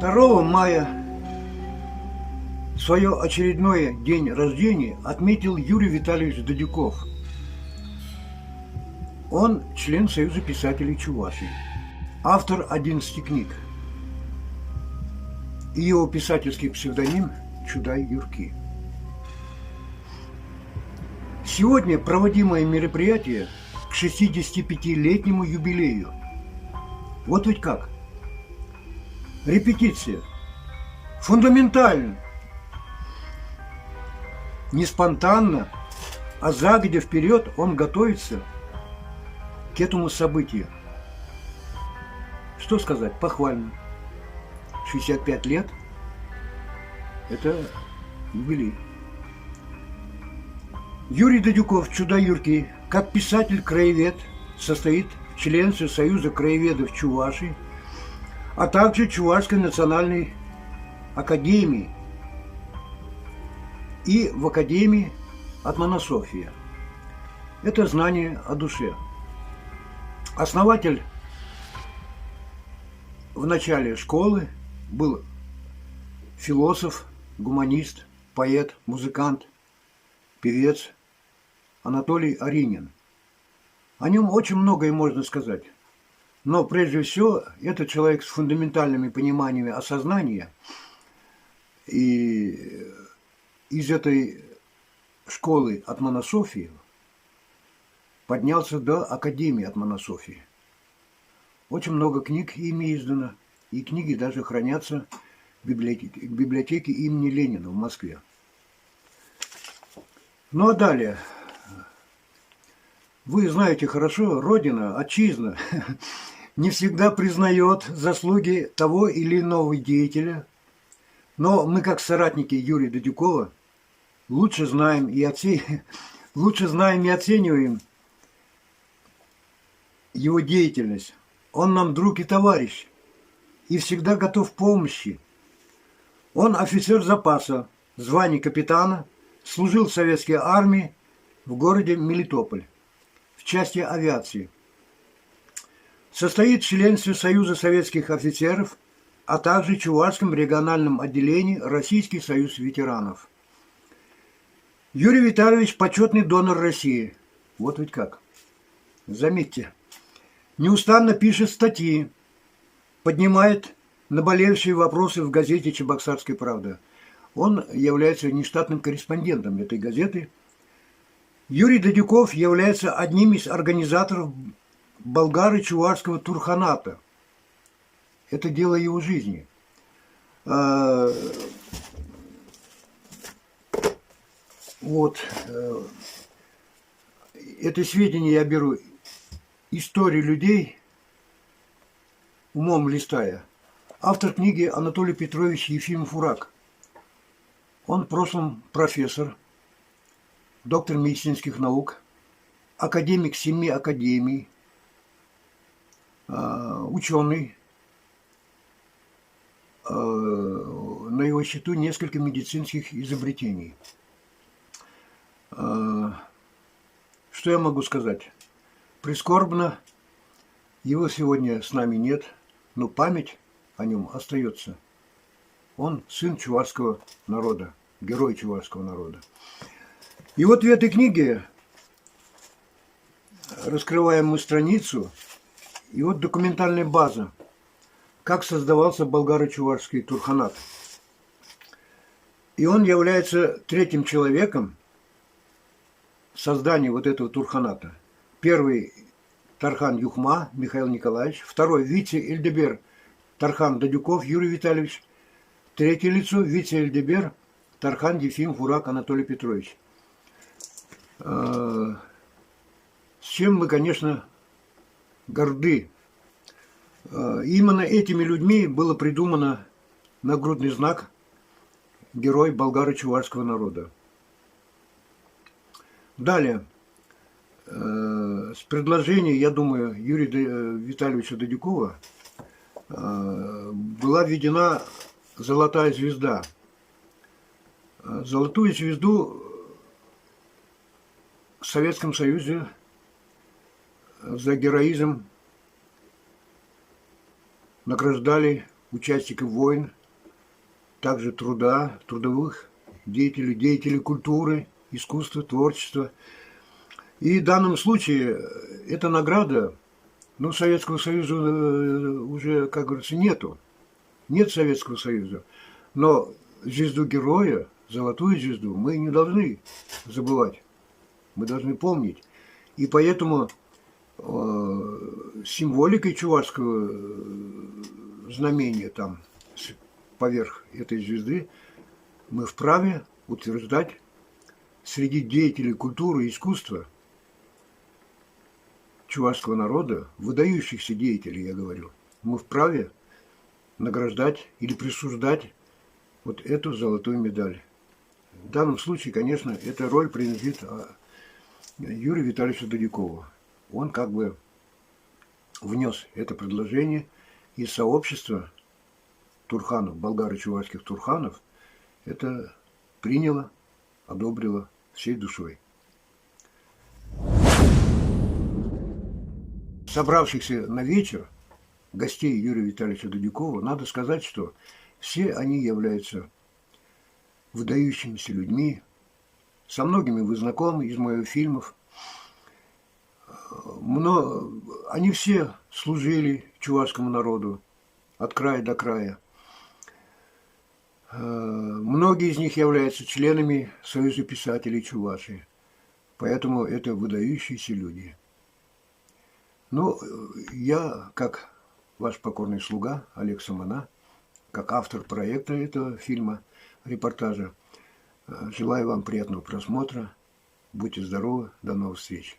2 мая свое очередное день рождения отметил Юрий Витальевич Дадюков. Он член Союза писателей Чувашии, автор 11 книг. И его писательский псевдоним Чудай Юрки. Сегодня проводимое мероприятие к 65-летнему юбилею. Вот ведь как. Репетиция. Фундаментально. Не спонтанно, а загодя вперед он готовится к этому событию. Что сказать? Похвально. 65 лет – это юбилей. Юрий Дадюков, Чудо-Юркий, как писатель-краевед, состоит в членстве Союза краеведов Чувашии, а также Чувашской национальной академии и в Академии Атманософия. Это знание о душе. Основатель в начале школы был философ, гуманист, поэт, музыкант, певец Анатолий Аринин. О нем очень многое можно сказать. Но прежде всего, это человек с фундаментальными пониманиями осознания. И из этой школы Атманософии поднялся до Академии Атманософии. Очень много книг ими издано, и книги даже хранятся в библиотеке, в библиотеке имени Ленина в Москве. Ну а далее. Вы знаете хорошо, Родина, отчизна, не всегда признает заслуги того или иного деятеля. Но мы, как соратники Юрия Дадюкова, лучше знаем и, оце... лучше знаем и оцениваем его деятельность. Он нам друг и товарищ, и всегда готов к помощи. Он офицер запаса, звание капитана, служил в советской армии в городе Мелитополь в части авиации. Состоит в членстве Союза советских офицеров, а также Чувашском региональном отделении Российский союз ветеранов. Юрий Витальевич – почетный донор России. Вот ведь как. Заметьте, неустанно пишет статьи, поднимает наболевшие вопросы в газете «Чебоксарская правда». Он является нештатным корреспондентом этой газеты. Юрий Дадюков является одним из организаторов болгары-чувашского турханата. Это дело его жизни. Вот. Это сведения я беру историю людей, умом листая. Автор книги Анатолий Петрович Ефимов-Урак. Он в прошлом профессор, доктор медицинских наук, академик 7 академий, ученый. На его счету несколько медицинских изобретений. Что я могу сказать? Прискорбно, его сегодня с нами нет, но память о нем остается. Он сын чувашского народа, герой чувашского народа. И вот в этой книге раскрываем мы страницу, и вот документальная база, как создавался болгаро-чувашский турханат. И он является третьим человеком в создании вот этого турханата. Первый Тархан Юхма Михаил Николаевич, второй вице-эльдебер Тархан Дадюков Юрий Витальевич, третье лицо вице-эльдебер Тархан Ефим Фурак Анатолий Петрович. С чем мы, конечно, горды. Именно этими людьми было придумано нагрудный знак «Герой болгаро-чувашского народа». Далее, с предложения, я думаю, Юрия Витальевича Дадюкова была введена золотая звезда. Золотую звезду в Советском Союзе за героизм награждали участников войн, также труда, трудовых деятелей, деятелей культуры, искусства, творчества. И в данном случае эта награда, ну, Советского Союза уже, как говорится, нету. Нет Советского Союза. Но звезду героя, золотую звезду, мы не должны забывать. Мы должны помнить. И поэтому символикой чувашского знамения там поверх этой звезды мы вправе утверждать среди деятелей культуры и искусства чувашского народа, выдающихся деятелей, я говорю, мы вправе награждать или присуждать вот эту золотую медаль. В данном случае, конечно, эта роль принадлежит Юрию Витальевичу Дудякову. Он как бы внес это предложение, и сообщество турханов, болгар-чувашских турханов, это приняло, одобрило всей душой. Собравшихся на вечер гостей Юрия Витальевича Дудякова, надо сказать, что все они являются выдающимися людьми. Со многими вы знакомы из моих фильмов. Но они все служили чувашскому народу от края до края. Многие из них являются членами Союза писателей Чувашии. Поэтому это выдающиеся люди. Ну, я, как ваш покорный слуга Олег Самана, как автор проекта этого фильма, репортажа, желаю вам приятного просмотра. Будьте здоровы, до новых встреч.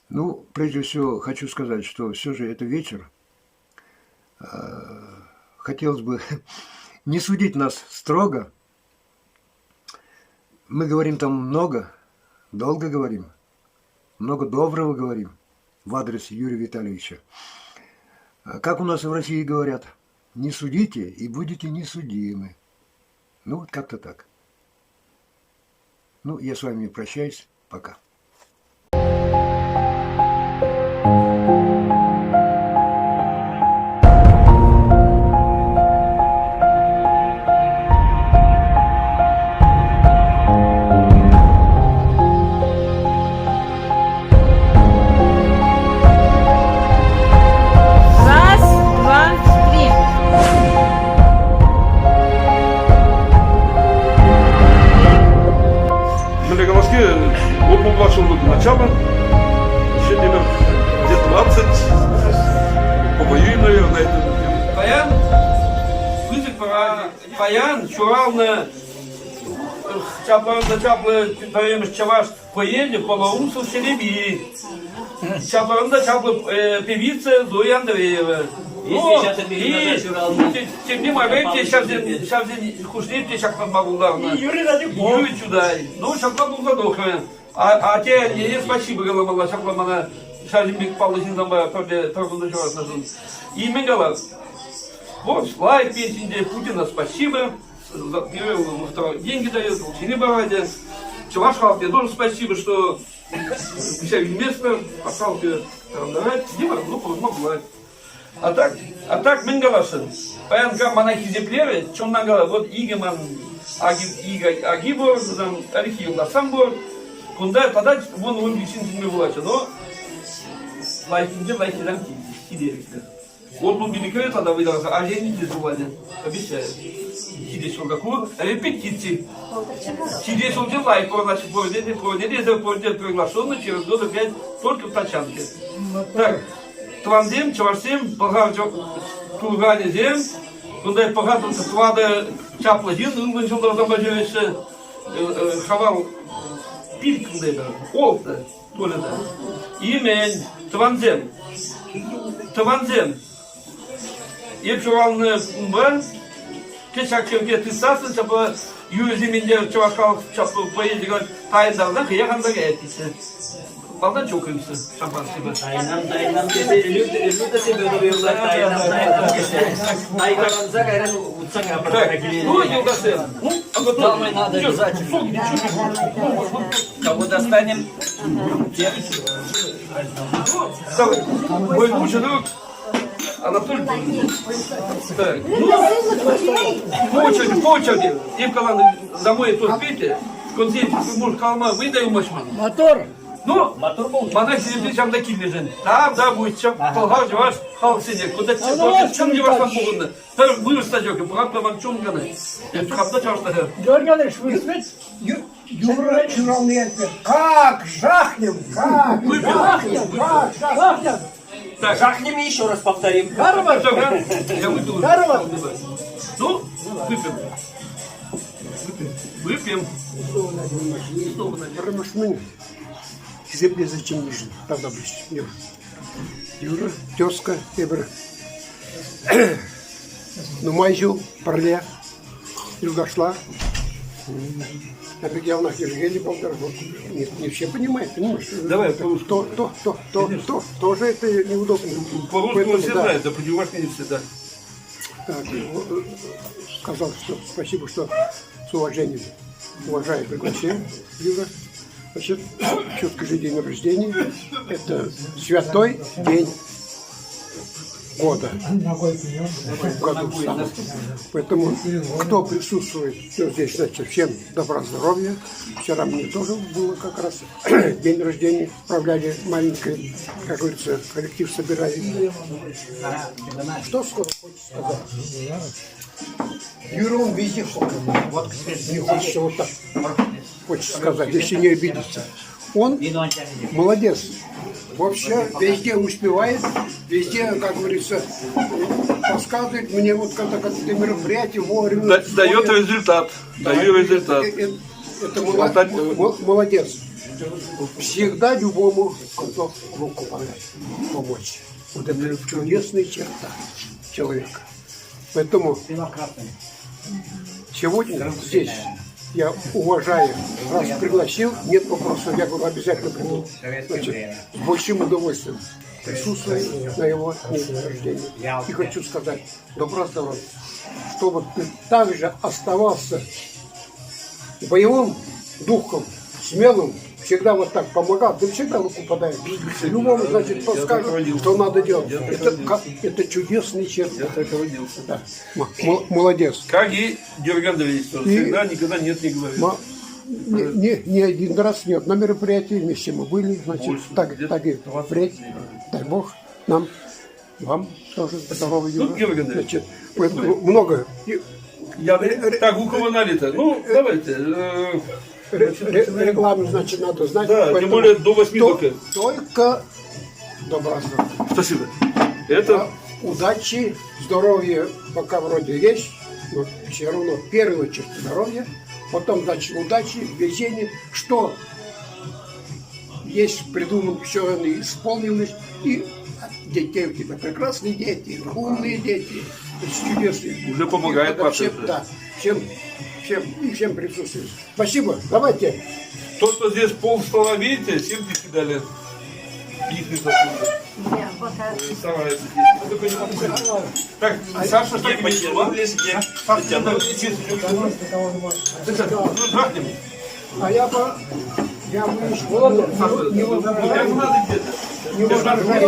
Ну, прежде всего, хочу сказать, что все же это вечер. Хотелось бы не судить нас строго. Мы говорим там много, долго говорим, много доброго говорим в адрес Юрия Витальевича. Как у нас в России говорят, не судите и будете несудимы. Ну, вот как-то так. Ну, я с вами прощаюсь. Пока. Раз, два, три. Мӗнле калас-ки, 60 ҫул начало, еще где-то 20 повоюем, наверное. Паян пысӑк пора, паян ҫуралнӑ чаплӑ чаплӑ пӗрремӗш чӑваш поэчӗ Полоумсов Селеби. Чаплӑран та чаплӑ певица Зоя Андреева. Ну, и темне майпа те ҫавсен, ҫавсен хушшине те ҫакланма пултарнӑ. Юрий Радюков. Юрий Чудай. Ну, ҫапла пулса тухрӗ. А, атте аннене спасибо каламалла, ҫапла мана ҫавсем пек паллӑ ҫынсемпе пӗрле тӑрӑшса ҫуратнӑшӑн. И мӗн калас? Вот, лайк пенсинче Путина спасибо. Деньги дает, получили параде. Чӑваш халӑхне тоже спасибо, что вся место пошел давать. Дима, ну, помогла. А так мӗн каласшӑн? Паян кам мана хисеплерӗ, чунтан кала, вот икӗ ман аки, икӗ аки пур, там ӗлӗкхи юлташсам пур. Кунта тата вун ун ҫын чӗнме пулатчӗ, но лайӑххинче лайӑххисем ҫителӗклӗ. Вот он великое тогда выдался, а я не пулать, обещаю. Ҫитес ҫулта ку репетици. Ҫитес ҫулти лайӑх значит, проведение, проведение приглашенный через год опять только в тачанке. Так, тӑвансем, чӑвашсем, пӑлхар турганӗсем, кунта пӑха тӑватӑ чаплӑ ҫын ылтӑн ҫӑлтӑрсемпе ҫӳреҫҫӗ. Хавал пилк кунта олтӑ. Пулӗ та. Имен, тӑвансем, тӑвансем, эп ҫуралнӑ кунпа те ҫак черке тытсассӑн ҫапла юрӑсем ӗнтӗ чӑваш халӑх чаплӑ поэзика тайӑнтарса хӑех анса каять теҫҫӗ. Малтан чокаемся шампанскипе. Тайнам, тайнам тесе Люда Семенова юрлать, тайнам, тайнам тесе. Тайкаланса кайран утсан аппарата килет. Ну, юлташсем, ну, Самое надо обязательно. Кого достанем, тех. Давай. Мой лучший друг. Анатолий. Так, ну, по очереди, по очереди. Им каланӑ, домой тут пейте. В конце, может, калама выдай мощман. Мотор! Ну, мана хисепле ҫавна килнӗшӗн. Там, да, будет, чем пӑлхав чӑваш халӑхсене. Кунта чӑн чӑвашлан пухӑннӑ. Пӗр вырӑс та ҫук, пӑхатпӑр ман чун кӑна. Эп хапта чӑвашла. Георгий Андреевич, вы ведь Юра ҫурални Как жахнем, как жахнем, как жахнем. Так. Жахнем еще раз повторим. Гарвард! Я выпил. Гарвард! Ну, выпьем. Выпьем. Пӗрремӗшмен хисеплесе чӗннӗшӗн тавтапуҫ. Юра, тезка тепӗр нумай ҫул пӗрле юлташла. Опять явнах Евгений Болгаров. Не, не все понимают, понимаешь? Давай по-русски. То, то, то, то, то, тоже это неудобно. По-русски Поэтому, все да. знают, да по-чувашски не все, да. Так, сказал, что спасибо, что с уважением, уважаю, пригласил, Юра. Значит, что скажи, день рождения. Это святой день года. В году самом. Поэтому, кто присутствует кто здесь, значит, всем добра, здоровья. Вчера мне тоже было как раз день рождения, справляли маленький, как говорится, коллектив собирали. Что скоро хочется сказать? Юра, он везде ходит. Не хочется вот так, хочется сказать, если не обидеться. Он молодец. Вообще везде успевает, везде, как говорится, подсказывает мне вот когда какие-то мероприятия вовремя. Дает результат. Даю результат. Это молодец. Всегда любому готов руку подать, помочь. Вот это чудесная черта человека. Поэтому сегодня здесь я уважаю, раз пригласил, нет вопросов, я говорю, обязательно приду. Значит, с большим удовольствием присутствую на его дне рождения. И хочу сказать, добра здоровья, чтобы ты также оставался боевым духом, смелым, всегда вот так помогал, ты всегда руку подай. Любому, значит, подскажут, что надо делать. Это чудесный черта. Я так родился. Да. Молодец. Как и Георгий Андреевич тоже. Всегда, никогда нет не говорит. Не, не, не один раз, не одно мероприятие, вместе мы были, значит, Больше, так, где-то так и 20 впредь, дай Бог, нам, вам тоже здоровья. Ну, Георгий Андреевич, Значит, поэтому много. Я, так, у кого налито? Ну, давайте. Рекламу, значит, надо знать. Да, тем поэтому более до 8 только. Только добра здоровья. Спасибо. Это Удачи, здоровья пока вроде есть, но все равно в первую очередь здоровье, потом, значит, удачи, везение, что есть придуман, все исполнилось, и детей у тебя прекрасные дети, умные дети, чудесные. Уже помогает И папе всем, уже. да, всем, всем, и всем присутствующим. Спасибо, давайте. то, что здесь пол стола, видите, сердечки дали. Их не заслужили. Стараются здесь. Только не могу. Так, Саша, что тебе Потянулись, Саша, потянулись. Ну, жахнем. А я бы, я бы еще Саша, не ну, возражаю. надо где-то. Не возражаю.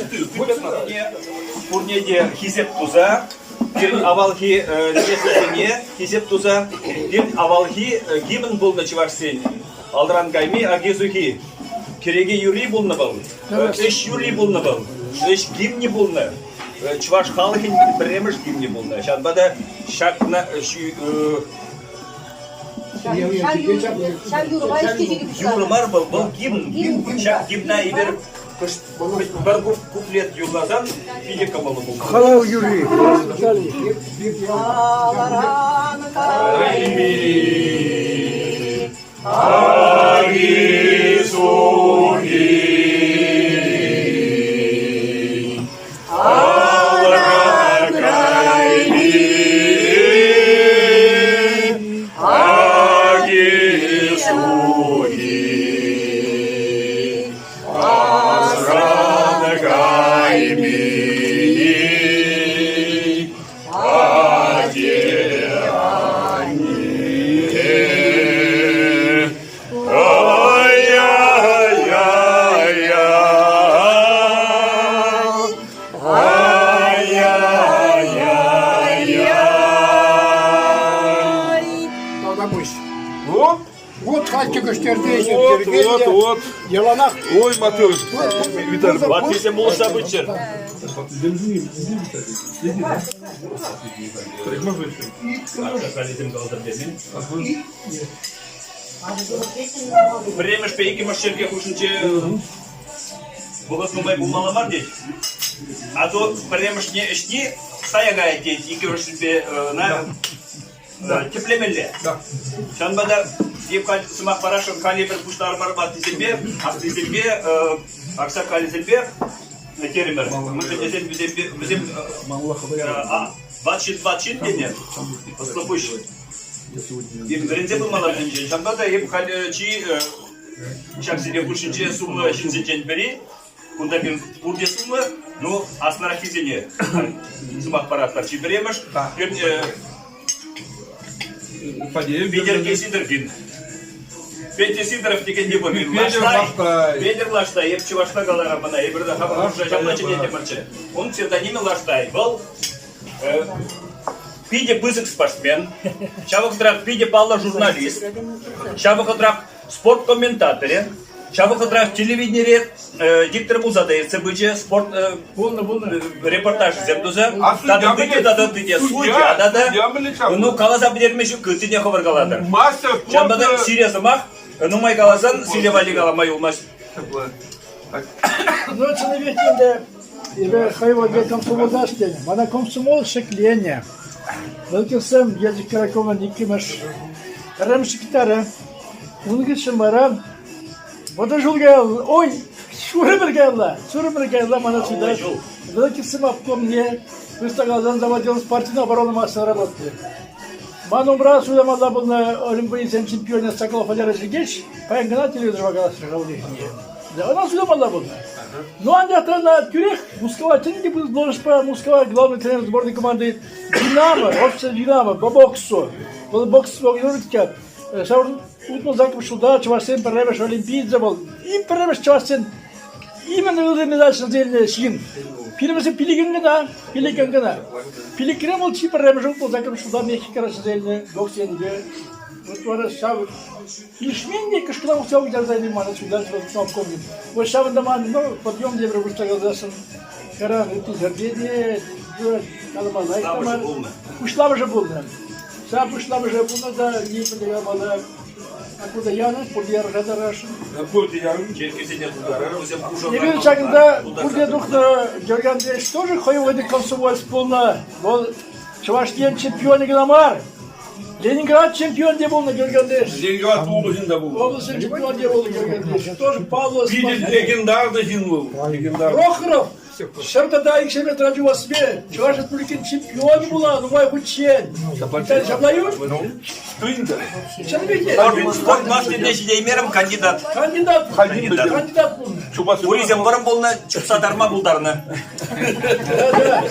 Ты 4, ты 15. Пурне те хисеп туса, пирӗн авалхи несӗлсене хисеп туса, пирӗн авалхи гимн пулнӑ чӑвашсен. Алран кайми аки-сухи. Кӗреке юрри пулнӑ вӑл, ӗҫ юрри пулнӑ вӑл, ӗҫ гимнӗ пулнӑ. Чӑваш халӑхӗн пӗрремӗш гимнӗ пулнӑ. Ҫавӑнпа та ҫакна Ҫав юрӑпа ӗҫке Юрӑ мар вӑл, вӑл гимн. Ҫак гимна эпир пӗр куплет юрласан питӗ кӑмӑллӑ пулнӑ. Халал юрри. Алран кайми. Алран кайми. Аки-сухи. Асран кайми. Ай-яй-яй-яй. Тӗкӗштерсе Вот, вот, вот. Яланах Ой, матур. Виталий. Ваттисем пулӑшса пыччӑр. Пӗрремӗшпе иккӗмӗш чӗлхе хушшинче вӑхӑт нумай пулмалла мар тет. А то пӗрремӗшне ӗҫни сая каять тет, иккӗмӗшӗпе ӑна тӗплемелле. Ҫавӑнпа та эп сӑмах парасшӑн халӗ эпир пуҫтарӑмӑр ваттисемпе, аслисемпе, аксакалӗсемпе терӗмӗр. Мӗншӗн тесен вӗсемпе вӗсем ват ҫын ват ҫын тенӗ ӑслӑ пуҫ. Вӗренсе пымалла вӗсенчен. Ҫавӑнпа та эп халь чи ҫаксене хушшинче сумлӑ ҫынсенчен пӗри. Кунта пирӗн пурте сумлӑ, ну, аслӑраххисене сӑмах паратпӑр. Чи пӗрремӗш пирӗн Петӗр Сидоркин. Петя Сидоров текен те пур. Лаштай. Петӗр Лаштай. Эп чӑвашла каларам ӑна. Эпир те хамӑр ҫапла чӗнетӗмӗрччӗ. Ун псевдонимӗ Лаштай. Вӑл питӗ пысӑк спортсмен, ҫав вӑхӑтрах питӗ паллӑ журналист, ҫав вӑхӑтрах спорт комментаторӗ, ҫав вӑхӑтрах телевиденире диктор пулса та ертсе пычӗ, спорт Пулнӑ, пулнӑ. репортажӗсем туса. Тата ытти тата ытти те судья тата ну каласа пӗтерме ҫук ыттине хӑвӑр калатӑр. Мастер Ҫавӑнпа та сире сӑмах нумай каласан сире валли калама юлмасть. Ну, чӑннипех ӗнтӗ эпӗ хӑй вӑл комсомолта ӗҫленӗ. Мана комсомол ҫӗкленӗ. Вӑл Елчӗк райкомӑн иккӗмӗш, пӗрремӗш секретарӗ. Ун хыҫҫӑн вара вӑтӑр ҫул каялла, ой, ҫур ӗмӗр каялла, ҫур ӗмӗр каялла мана сюда Великисем обкомне выставлялсан заводил партийную оборону масса работали. Ман умра суйламалла пулнӑ Олимпийсен чемпионӗ Соколов Валерий Сергеевич паян кӑна телевизорпа калаҫрӗ шалти. Ӑна суйламалла пулнӑ. Ну, анчах та ӑна тӳрех Мускава чӗннӗ пысӑк должноҫпа Мускава главный тренер сборной команды «Динамо», вообще «Динамо» по боксу. Вӑл бокс юрӑтка. Ҫав утмӑл саккӑрмӗш ҫулта чӑвашсен пӗрремӗш олимпийцӗ вӑл. И пӗрремӗш чӑвашсен Именно ырӑ медаль ҫӗнсе илнӗ ҫын. Пирӗн пилӗкӗн кӑна, пилӗкӗн кӑна. Пилӗкре вӑл чи пӗрремӗш пулса кӗмӗш ҫулта Мехикӑра ҫӗнсе илнӗ бокс енӗпе. Вот вара ҫав илӗшмен те кӑшкӑра укҫа уҫарса илнӗ мана сюда обкомне. Вот ҫавӑнта ман, ну, подъем тепӗр выртса каласшӑн. Кара ытти ҫӗрте те каламалла мар. Пуҫламӑшӗ пулнӑ. Ҫав пуҫламӑшӗ пулнӑ та нимӗн те каламалла. Откуда янӑ, пурте ярӑша тарасшӑн. Пурте янӑ. Черкесене тутарар, вӗсем пушӑ Эпир ҫакӑнта пурте тухнӑ Георгий Андреевич тоже хӑй вӑхӑтӗнче комсомолец пулнӑ. Вӑл Чӑваш Ен чемпионӗ кӑна мар, Ленинград чемпионӗ те пулнӑ Георгий Андреевич. Ленинград облаҫӗн та пулнӑ. Облаҫӗн чемпионӗ те пулнӑ Георгий Андреевич. Тоже паллӑ Питӗ легендарный ҫын вӑл. Легендарный. Прохоров Ҫӗр тата икҫӗмӗш радиовасме Чӑваш Республикин чемпионӗ пулнӑ нумай хутчен. Виталий Шаблаюн? Спринтер. Спорт мастерне ҫитеймерӗм, кандидат. Кандидат. Кандидат. Кандидат пулнӑ. Урисем вӑрӑм пулнӑ, чупса тарма пултарнӑ.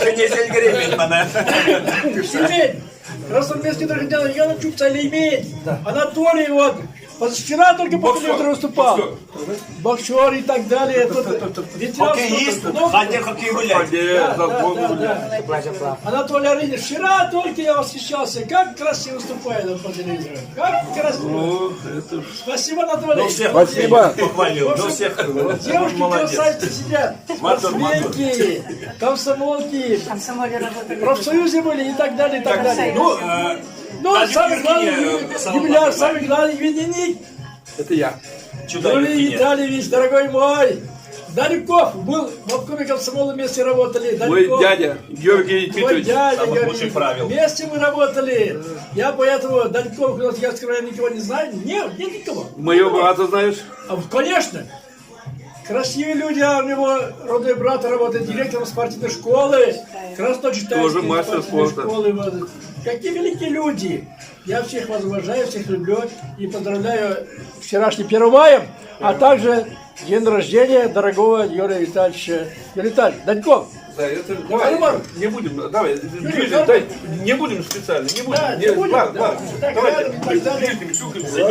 Хӗнесе ӗлкӗреймен мана. Ҫитмен. Красноармейски тӑрӑхӗнчен янӑ чупса илеймен. Анатолий вот Вчера только по телевизору выступал. Боксер и так далее. Хоккеист, хатте хоккей гулять. Анатолий Аринин, вчера только я восхищался, как красиво выступает он по телевизору. Как красиво. Спасибо, Анатолий. Спасибо. Похвалил, ну всех. Девушки красавицы сидят. Спортсменки, комсомолки, Комсомоле работали. профсоюзе были и так далее, и так далее. Ну, Ну, самый главный юбиляр, самый главный именинник. Это я. Юрий Витальевич, дорогой мой. Далеков был в обкоме комсомола вместе работали. Мой Далеков. дядя Георгий Твой Титович. дядя, Самых Георгий. лучших правил. Вместе мы работали. Я поэтому Дальков, я скажу, я никого не знаю. Нет, нет никого. Моего брата знаешь? А, конечно. Красивые люди, а у него родной брат работает директором спортивной школы. Красночитайской Тоже мастер спорта. школы. Какие великие люди! Я всех вас уважаю, всех люблю и поздравляю вчерашний 1 мая, а также день рождения дорогого Юрия Витальевича. Юрий Витальевич, Даньков, Да, это, давай, Нормально. не будем, давай, Юрий, нормально. дай, не будем специально, не будем. Да, не, не будем, ладно, да. ладно. Так, Давайте, рядом и так далее. ближними чукаемся.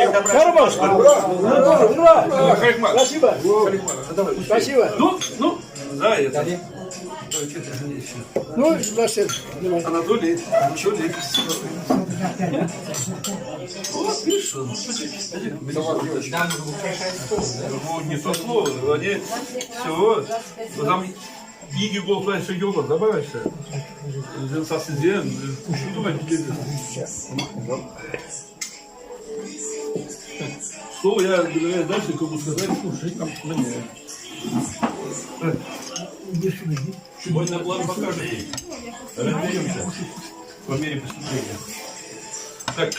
Ура! Ура! Ура! Харикман. Спасибо! Харикман, давай, успей. Спасибо! Ну, ну, да, это. Ну, Василь, Анатолий, Анатолий. Вот, видишь, ну, не то слово, они все, там икӗ голса еще юлнӑ, добавишься. Сасӑсем, Что я говорю дальше, кому сказать, слушай, там мне. Сегодня план покажете. Разберемся по мере поступления. Так,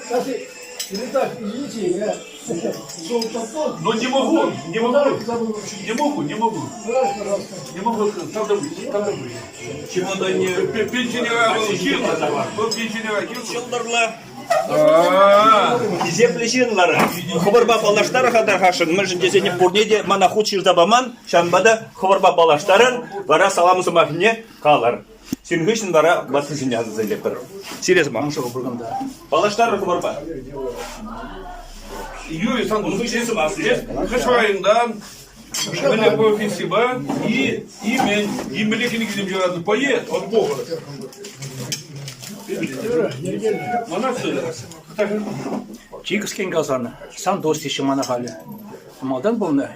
Кстати, или так, извините, я но не могу, не могу, Подарок забыл вручить. не могу, не могу, Подарок, пожалуйста. не могу сказать, там добыть, там добыть. Чемодане. Пенсионера был Кирилл, был пенсионера Кирилл. Ҫӑлтӑрлӑ А, хисеплӗ ҫын лара. Хӑвӑрпа паллаштарӑр-ха тархасшӑн, мӗншӗн тесен пурне те мана хут ҫырса паман, ҫавӑнпа та хӑвӑрпа паллаштарӑр, вара салам сӑмахне калӑр. Сирӗн хыҫҫӑн вара ваттисене асӑнса илетпӗр. Сире сӑмах. Паллаштарӑр хӑвӑрпа. Юрий сан Ун хыҫҫӑн сӑмах сире. Хӑш районтан мӗнле профессипа и имен, и мӗнле кӗнекесем ҫыратнӑ поэт от Бога. Мана все. Чи кӗскен каласан, сан тус теҫҫӗ мана халӗ. Малтан пулнӑ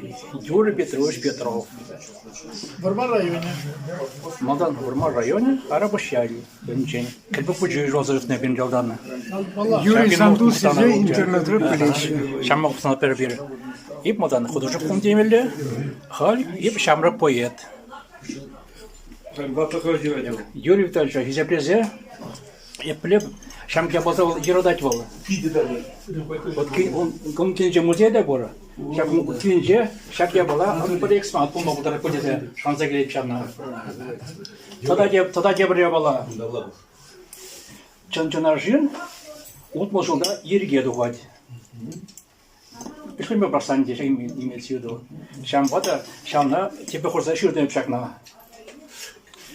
Юрий Петрович Петров. Вӑрмар районӗ. Малтан Вӑрмар районӗ, Арапуҫ ялӗ енчен. Кӗлпӗк пучӗ ҫулса иртнӗ пирӗн ялтан. Юрий Сантус тесе интернетра пӗлеҫҫӗ. Ҫамрӑк пулсан пӗр пир. Эп малтан художник пулнӑ темелле, халь эп ҫамрӑк поэт. Юрий Витальевича хисеплесе епле ҫамрӑк япаласа вӑл юратать вӑл. Вот ун килӗнче музей те пур. Ҫак килӗнче ҫак япала пӗр экспонат пулма пултарать пуль тесе шанса килет ҫавна. Тата, тата тепӗр япала. Чӑн-чӑн арҫын 60 ҫулта ирӗке тухать. Ӗҫлеме пӑрахсан те имеется в виду. Ҫавӑнпа та ҫавна тӗпе хурса ҫыртӑм ҫакна.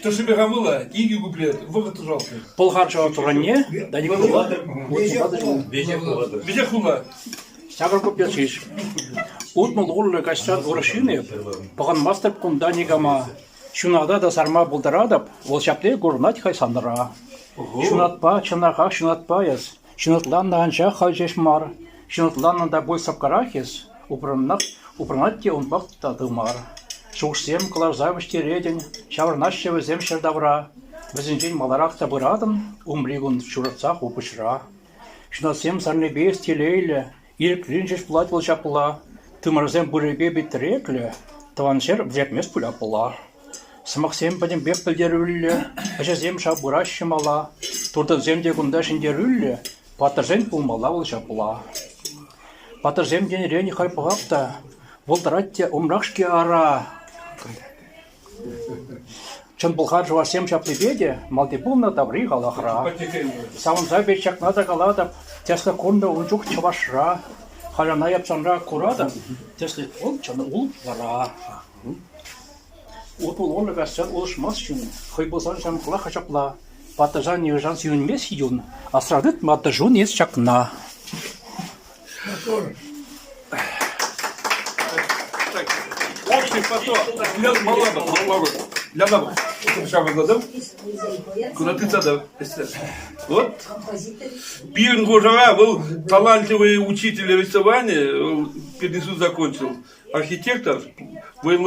Тӑшшипе хамӑла икӗ куплет, вӑхӑт жалко. Пӑлхар чӑвашне да никуда. Веҫех хула. Ҫакӑр куплет ҫеҫ. 60 урлӑ каҫсан урӑх ҫын эп, пӑхӑнмастӑп кунта никама. Ҫуната та сарма пултаратӑп, вӑл ҫапли курӑнать хӑй санра. Ҫунатпа, чӑнахах ҫунатпа эс, ҫунатланнӑ анчах халь ҫеҫ мар, ҫунатланнӑ та пуль сӑпкарах эс, упранах, упранать те унпах та тымар. Шухӑшсем кӑларса вӗҫтеретӗн, ҫаврӑнаҫҫӗ вӗсем ҫӗр тавра. Вӗсенчен маларах та пыратӑн, умри кун ҫуратса ху пуҫра. Ҫунатсем сарнипе эс телейлӗ, Ирӗклӗн ҫеҫ пулать вӑл ҫапла, тымарсем пырӗпе питреклӗ, тӑван ҫӗр вӗҫертмест пуль апла. Сӑмахсем пӗтӗмпех пӗлтерӳллӗ, ӗҫӗсем шав пыраҫҫӗ мала, туртӑмсем те кунта ҫӗнтерӳллӗ, паттӑрсен пулмалла вӑл ҫапла. Паттӑрсем тенӗрен халь пӑхап та, вӑл тӑрать те умрах-ҫке ара. Чӑн пӑлхар чӑвашсем ҫаплипе те малти пулнӑ таври халӑхра. Савӑнса пек ҫакна та калатӑп, тӗслӗх курнӑ ун чух чӑвашра. Халь ӑна япсанра куратӑп, тӗслӗх вӑл чӑн улпара. Утмӑл урлӑ каҫсан улӑшмасть ҫын, хӑй пулсан ҫамрӑклах ҫапла. Паттӑрсан нихӑҫан сивӗнмест юн, асра тыт маттӑшун эс ҫакна. Общий поток. Для малого, для того. Куда ты тогда? Вот. Пирӗн хушӑра был талантливый учитель рисования, пединститут закончил, архитектор, был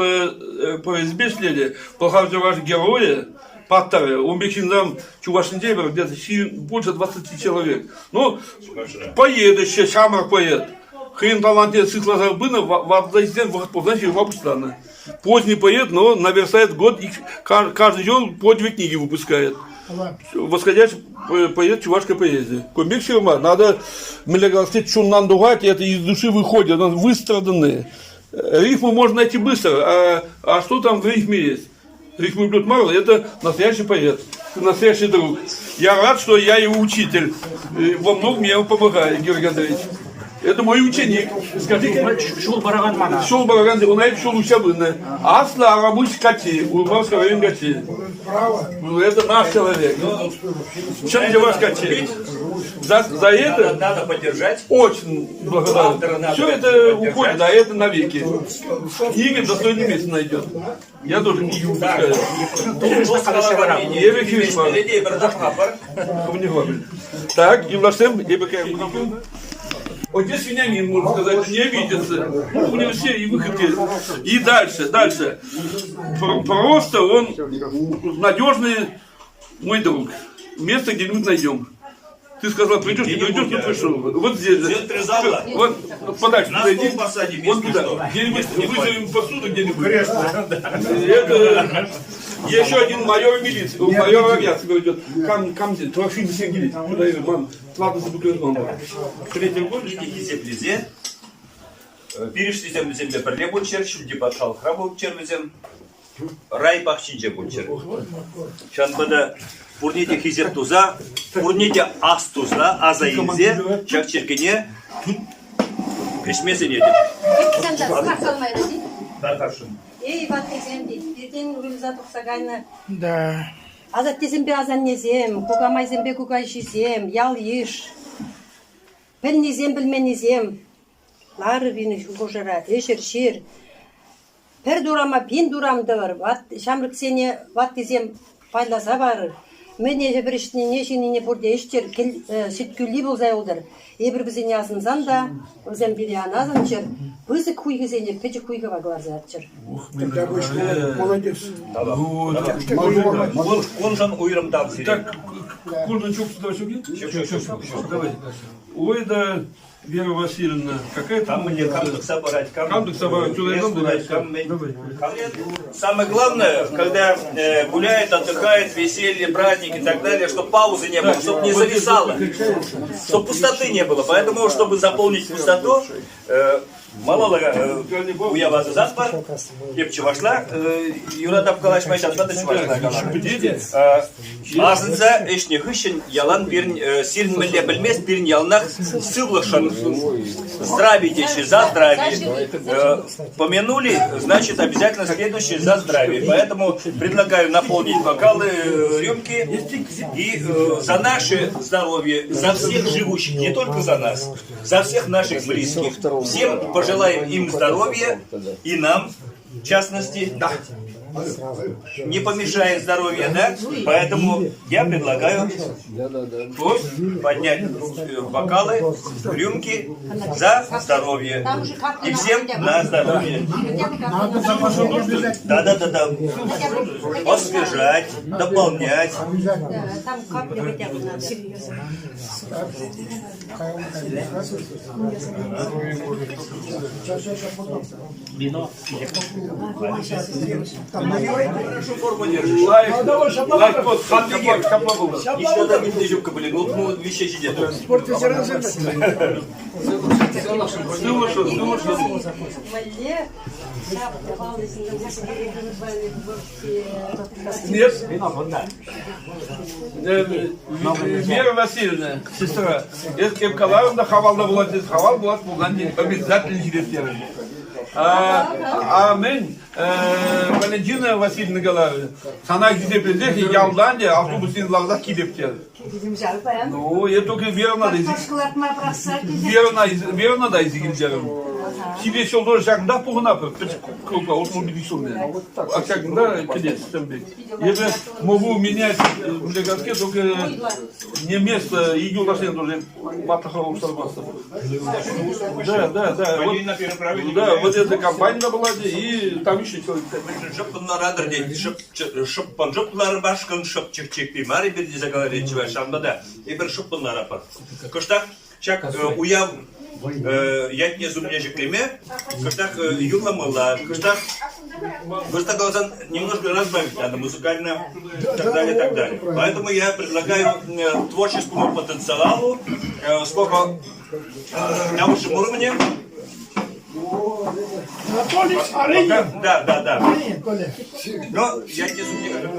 по СБ шледе, пӑлхав чӑваш геройӗ, паттӑрӗ, ун пек ҫынсем Чувашинче где-то больше 20 человек. Ну, поэт еще, ҫамрӑк поэт. Хӑйӗн талантне сыхласа пынӑ, ватӑсен вӑхӑт пулсан ҫырма пуҫланӑ. Поздний поэт, но наверстает год, и каждый день по две книги выпускает. Восходящий поэт чувашской поэзии. Кумик ҫырма надо, мӗнле калас, чуннан тухать, это из души выходит, он выстраданные. Рифму можно найти быстро, а что там в рифме есть? Рифмы блюд мало, это настоящий поэт, настоящий друг. Я рад, что я его учитель. Во многом я ему помогаю, Георгий Андреевич. Это мой ученик. Скажите, Ҫул паракан мана. Ҫул паракан, он это ҫул уҫа пынӑ. Аслӑ Арапуҫ каччи, Урмарский район каччи. Ну, это наш человек. Чӑн чӑваш каччи. За это Надо поддержать. очень благодарен. Автора надо Все это поддержать. уходит, а это навеки. Книга достойное место найдет. Я тоже книги выпускаю. Так, юлдашсем, Отец Вениамин, можно сказать, не обидится. У него все и выходки. И дальше, дальше. Просто он надежный мой друг. Место где-нибудь найдем. Ты сказал, придешь, не придешь, но пришел. Вот здесь. В центре зала. Вот подальше. На туда иди. стол посадим, Вот если туда. что. Где-нибудь Если не вызовем посуду где-нибудь. Это еще один майор милиции, майор авиации говорит, кам, кам, Трофим Сергеевич, куда я, мам, ладно, забуду, Третий год. Питӗ хисеплесе, пирӗштисем вӗсемпе пӗрле пулччӑр, ҫӳлти патшалӑхра пулччӑр вӗсем, рай пахчинче пулччӑр. Ҫавӑнпа та пурне те хисеп туса, пурне те ас туса, аса илсе ҫак черкене ӗҫме сӗнетӗп. Эй, ваттисем тет, пиртен уйрӑлса тухса кайнӑ Да. асаттесемпе асаннесем, кукамайсемпе кукаҫисем, ял-йыш, пӗлнисем, пӗлменнисем ларӑр пирӗн хушӑра, ӗҫӗр, ҫир. Пӗр турама пин турам тӑвӑр, ҫамрӑксене ваттисем пайласа парӑр. Мӗн эпир ӗҫнине, ҫинине пурте ӗҫтер, сӗт кӳлли пулса юлтӑр. Эпир вӗсене асӑнсан та, вӗсем пире ан асӑнччӑр, пысӑк хуйхӑсене пӗчӗк хуйхӑпа кӑларса яччӑр. Тогда будешь молодец. Куншӑн уйрӑм тав сире. Так, куншӑн ҫук, ҫук, ҫук, ҫук, Давай. Ой, да, Вера Васильевна, какая Кам мӗнле, кам тӑкса парать, кам, Кам тӑкса парать, парать, кам мӗн. Самое главное, когда гуляет, отдыхает, веселье, праздники и так далее, чтобы паузы не было, чтобы не зависало, чтобы пустоты не было. Поэтому, чтобы заполнить пустоту, малалла уява асӑсатпӑр. Эп чӑвашла юратап калаҫма, ҫавӑнпа та чӑвашла каларӑм. Асӑнса ӗҫнӗ хыҫҫӑн ялан пирӗн сирӗн мӗнле пӗлмест, пирӗн яланах сывлӑхшӑн здравие теҫҫӗ, за здравие. Помянули, значит, обязательно следующее за здравие. Поэтому предлагаю наполнить бокалы, рюмки и за наше здоровье, за всех живущих, не только за нас, за всех наших близких. Всем пожелаем им здоровья и нам, в частности, да, не помешает здоровье, да? Поэтому я предлагаю поднять бокалы, рюмки за здоровье. И всем на здоровье. Да-да-да-да. Освежать, дополнять. Там капли хотя бы надо. Вино. Хорошо форму держишь. Лайк, лайк, вот, капла, капла было. Еще да витте ҫупка пулин, ну, виҫе ҫитет. Спорт ветеранӗсем. Сывлӑшӑн, сывлӑшӑн. Мӗнле ҫав Нет. Вера Васильевна, сестра, эс кем каларӑм та хавалта пулать, эс хавал пулать пулсан обязательно ҫитес терӗм. А мӗн, Валентина Васильевна каларӗ, сана хисеплесех ялтан те автобуссен ларсах килеп терӗ. Ну, я только Верӑна та Верӑна, Верӑна та илсе килтерӗм. Ҫитес ҫул тоже ҫакӑнтах пухӑнатпӑр, пӗчӗк клубра, 65 ҫулне. А ҫакӑнта кӗтес тем пек. Эпӗ могу менять в городке только не место, и юлдашсем тоже ватлӑха улӑштармастӑп. Да, да, да. Вот, да, вот эта компания была, и там еще человек. Шӑппӑн ларатӑр тет, шӑппӑн шӑп лармашкӑн шӑпчӑк чӗппи мар эпир тесе каларӗ чӑваш. Ҫавӑнпа та эпир шӑппӑн ларатпӑр. Кӑштах ҫак уяв ятне сумне ҫӗклеме кӑштах юрламалла, кӑштах кӑштах каласан немножко разбавить надо музыкально и так далее, и так далее. Поэтому я предлагаю творческому потенциалу, сколько на высшем уровне. Анатолий Арынин. Да, да, да. Арынин, Коля. Но я не сумневаюсь.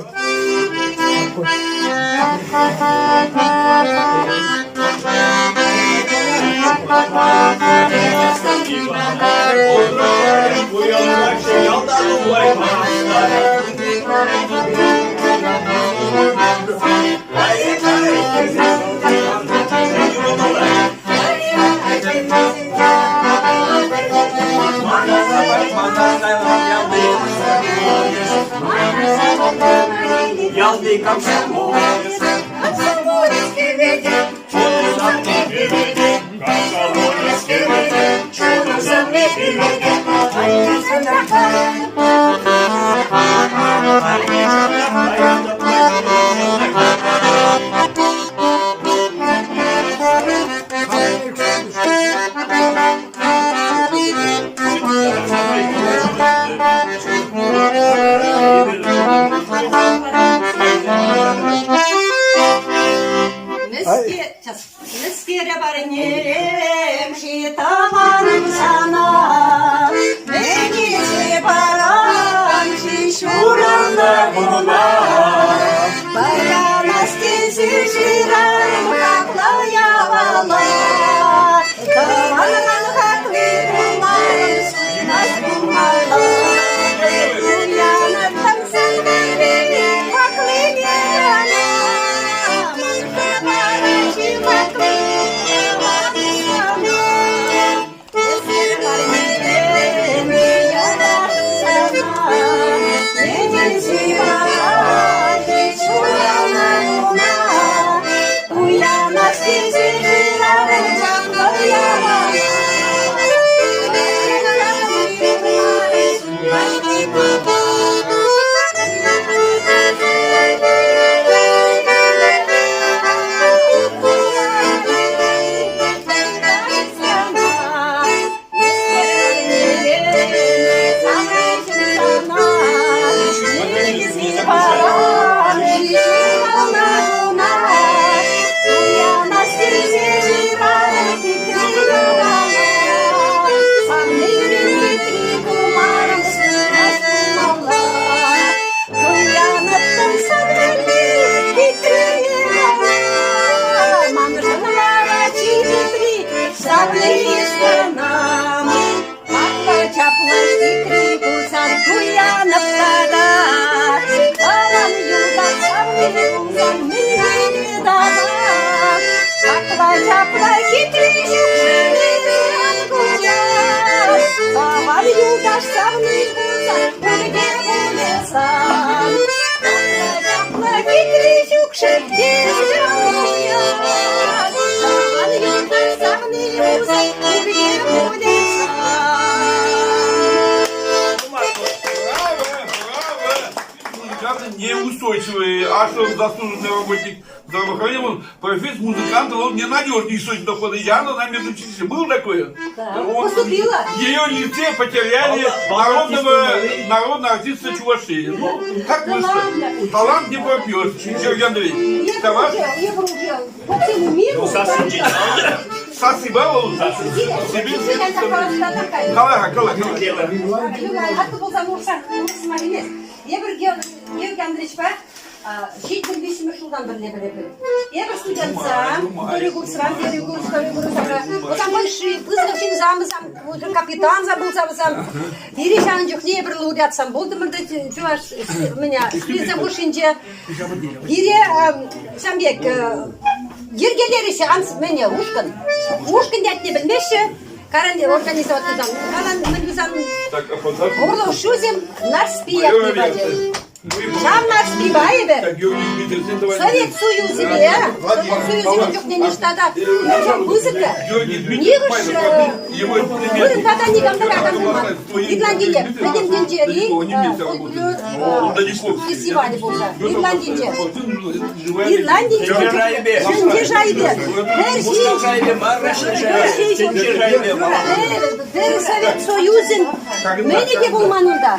Ялти комсомолец, Комсомолец кӗветӗп, комсомолец кӗветӗп, чунӑм савни кӗветӗп. Мӗскере парнелем-ши тӑванӑм сана? Мӗн илсе парам-ши ҫуралнӑ куна? Паянас тесе ҫырам хаклӑ япала. Тӑванран хакли пулман, суймасть пулмалла. Уянӑттӑм савнипе хаклине ӑна. Ҫапла хитре ҫук-ши Тӑван юлташ савни пулсан, пурте пулсан. Ҫапла хитре ҫук-ши Тӑван юлташ савни пулсан, пурте пулсан. Браво, браво! Музыканты неустойчивые, а что заслуженный работник здравоохранения, он профессор музыканта, он ненадежнейший дохода. Яна на медучилище. Было такое? Да. Он- Поступила. Ее лице потеряли народного, народного артиста Чувашии. Ну, как Да вышло? ладно. Талант не пропьешь, Сергей Андреевич. Я Товар уже, я уже по всему миру. Спасибо. Кала, кала, кала. Хатты пулсан урӑх емес. Эпир Георгий Андреевичпа 73 ҫултан пӗрле пӗлетпӗр. Эпир студентсам, второй курсран, первый курс, второй курсра. Вӑсам большие, пысӑк ҫынсам, вӗсем, капитансам пулса вӗсем. Пире ҫавӑн чухне эпир лауреатсам пултӑмӑр та чӑваш меня студентсем хушшинче. Пире ҫам пек йӗркелерӗҫ мӗне ушкӑн. Ушкӑн ятне пӗлмеҫҫӗ. Каран организовать тусан, калан мӗн тусан урлӑ шусем Нарспи ятне пачӗ. Ҫав Нарспи эпӗ Совет Союзӗпе, Совет Союзӗ чухне ниҫта та пысӑк нихӑш вырӑн тата никам та такам пулман. Ирландире пӗтӗм тӗнчери фольклор фестивалӗ пулса. Ирландинче. Ирландинче тӗнче шайӗпе пӗр ҫын пӗр Совет Союзӗн мӗнӗ те пулман унта.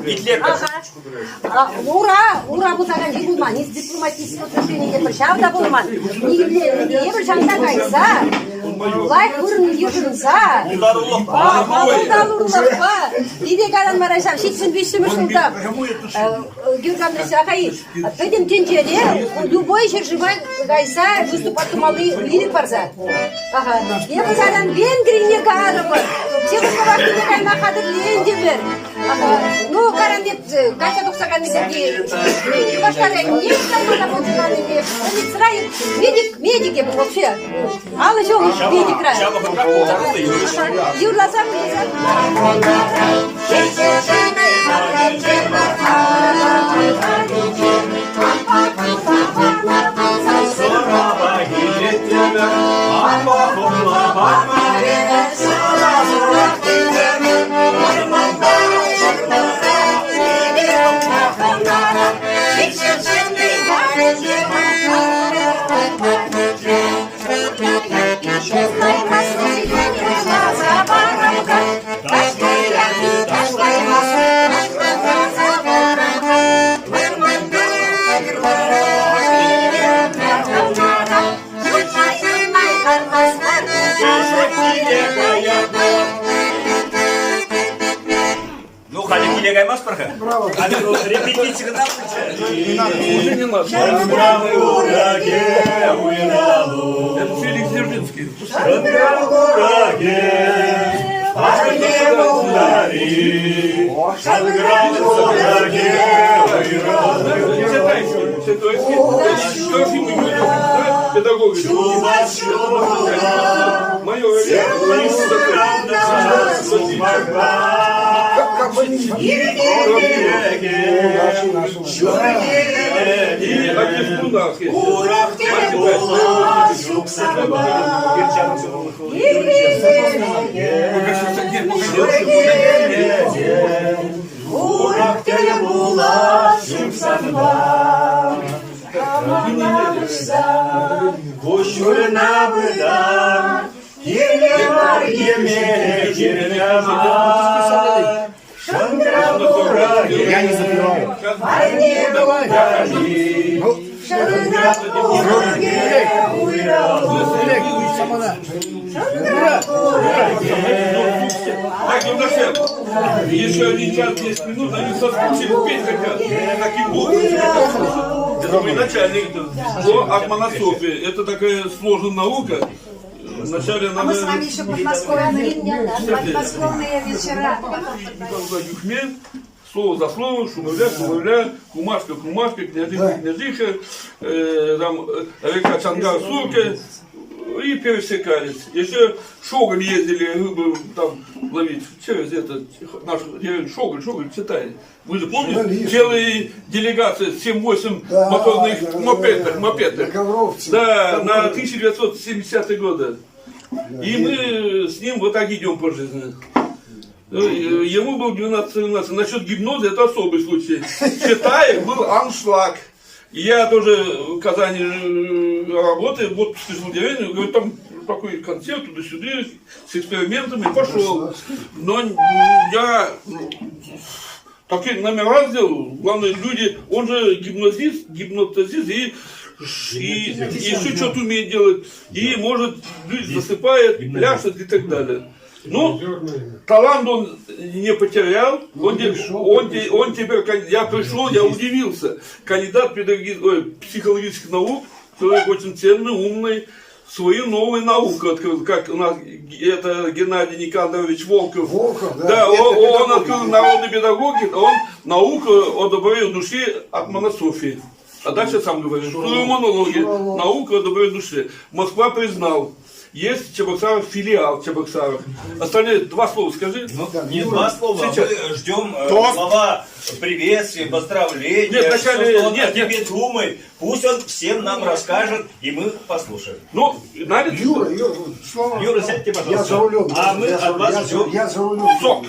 Итлетпӗр. Ага. Ура, ура пусакан ҫын пулман, дипломатическое отношение тепӗр ҫав та пулман. Эпир ҫанта кайса, лайӑх вырӑн йышӑнса, пултарулӑхпа, пире кайран вара ҫав 73-мӗш ҫулта Георгий Андреевич Ахаи пӗтӗм тӗнчере любой ҫӗршыва кайса выступать тумалли ирӗк парса. Ага. Эпир кайран Венгрине карӑмӑр, Чехословакине кайма хатӗрлентӗмӗр. Ага. Ну, кайран эп качча тухса кайнӑ пирки Шупашкара не кайма та пултарнипе. Больницӑра медик, медик эпӗ вообще. Алӑ ҫул медикра. Ҫав вӑхӑтрах пултаруллӑ юрӑҫ. Юрласа Ну, халӗ киле каймастпӑр-ха. Халӗ репетици кӑна пулчӗ. Уже не надо. Это Феликс Дзержинский. Педагог. Мое Куҫҫульна пытар, кирлӗ мар йӗме, кирлӗ мар. Я не запиваю. Так, Юлдашев, еще один час 10 минут, они соскучились, петь хотят. Такие глупые хотят слушать. Это мой начальник по акмонософии. Это такая сложная наука. Вначале А мы с вами еще подмосковные, подмосковные вечера. Юхмель, слово за слово, шумовля, шумовля, кумашка, кумашка, княжиха, княжиха, там река Чангар, Сурка, и пересекались. Еще Шоголь ездили рыбу там ловить через этот наш деревню Шоголь, Шоголь, читай. Вы же помните, целые делегации, 7-8 Да, моторных да, мопедах, да, мопедах. На Да, на 1970-е годы. И мы с ним вот так идем по жизни. Ну, Ему был 12-13. Насчет гипноза это особый случай. Читаев был аншлаг. Я тоже в Казани работаю, в отпуске жил в деревне, говорит, там такой концерт туда-сюда с экспериментами, пошел. Но я такие номера сделал, главное, люди, он же гипнозист, гипнотизист и, и, еще что-то умеет делать, и может, люди засыпают, пляшут и так далее. Ну, талант он не потерял, он, он, он теперь, я пришел, я удивился, кандидат педагоги, ой, психологических наук, человек очень ценный, умный, свою новую науку открыл, как у нас это Геннадий Никандрович Волков. Волков, да. Да, он, он открыл народный педагогик, он науку о добре души от монософии. А дальше сам говорю, что монологи, наука о добре душе. Москва признал. Есть в Чебоксарах филиал Чебоксарах. Остальные два слова скажи. Ну, не два слова, а Сейчас. мы ждем слова приветствия, поздравления, Нет, вначале- всё, что он нет, о тебе нет. думает. Пусть он всем нам расскажет, и мы послушаем. Ну, надо Юра, Юра, Слово. Юра, сядьте, пожалуйста. Я за рулем. А мы я, от вас я, ждем. я за рулем. Сок.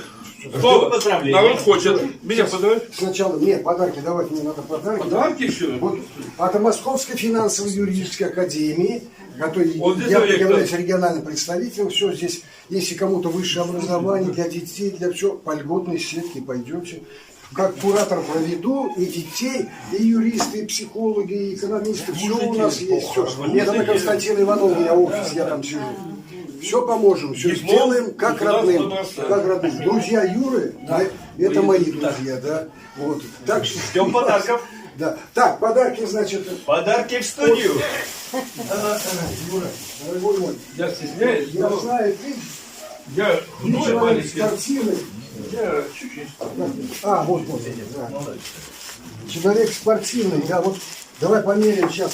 Слово. поздравления. Народ хочет. Меня поздравить. Сначала, нет, подарки давайте, мне надо подарки. Подарки еще? Вот от Московской финансово-юридической академии, которой Он здесь я ректор. являюсь региональным представителем, все здесь, если кому-то высшее образование для детей, для всего, по льготной сетке пойдете. Как куратор проведу и детей, и юристы, и психологи, и экономисты. Все у нас есть. Все. Это на Константина Иванова у меня офис, я там сижу. Все поможем, все сделаем как родным. Как родным. Друзья Юры, да, это мои друзья, да. Вот. Так что... Ждем подарков. Да. Так, подарки, значит. Подарки в студию. Юра, дорогой мой. Я стесняюсь. Я знаю, ты Я худой человек с маленький. картины. Я чуть-чуть. А, вот, вот. Да. Человек спортивный, да, вот давай померяем сейчас.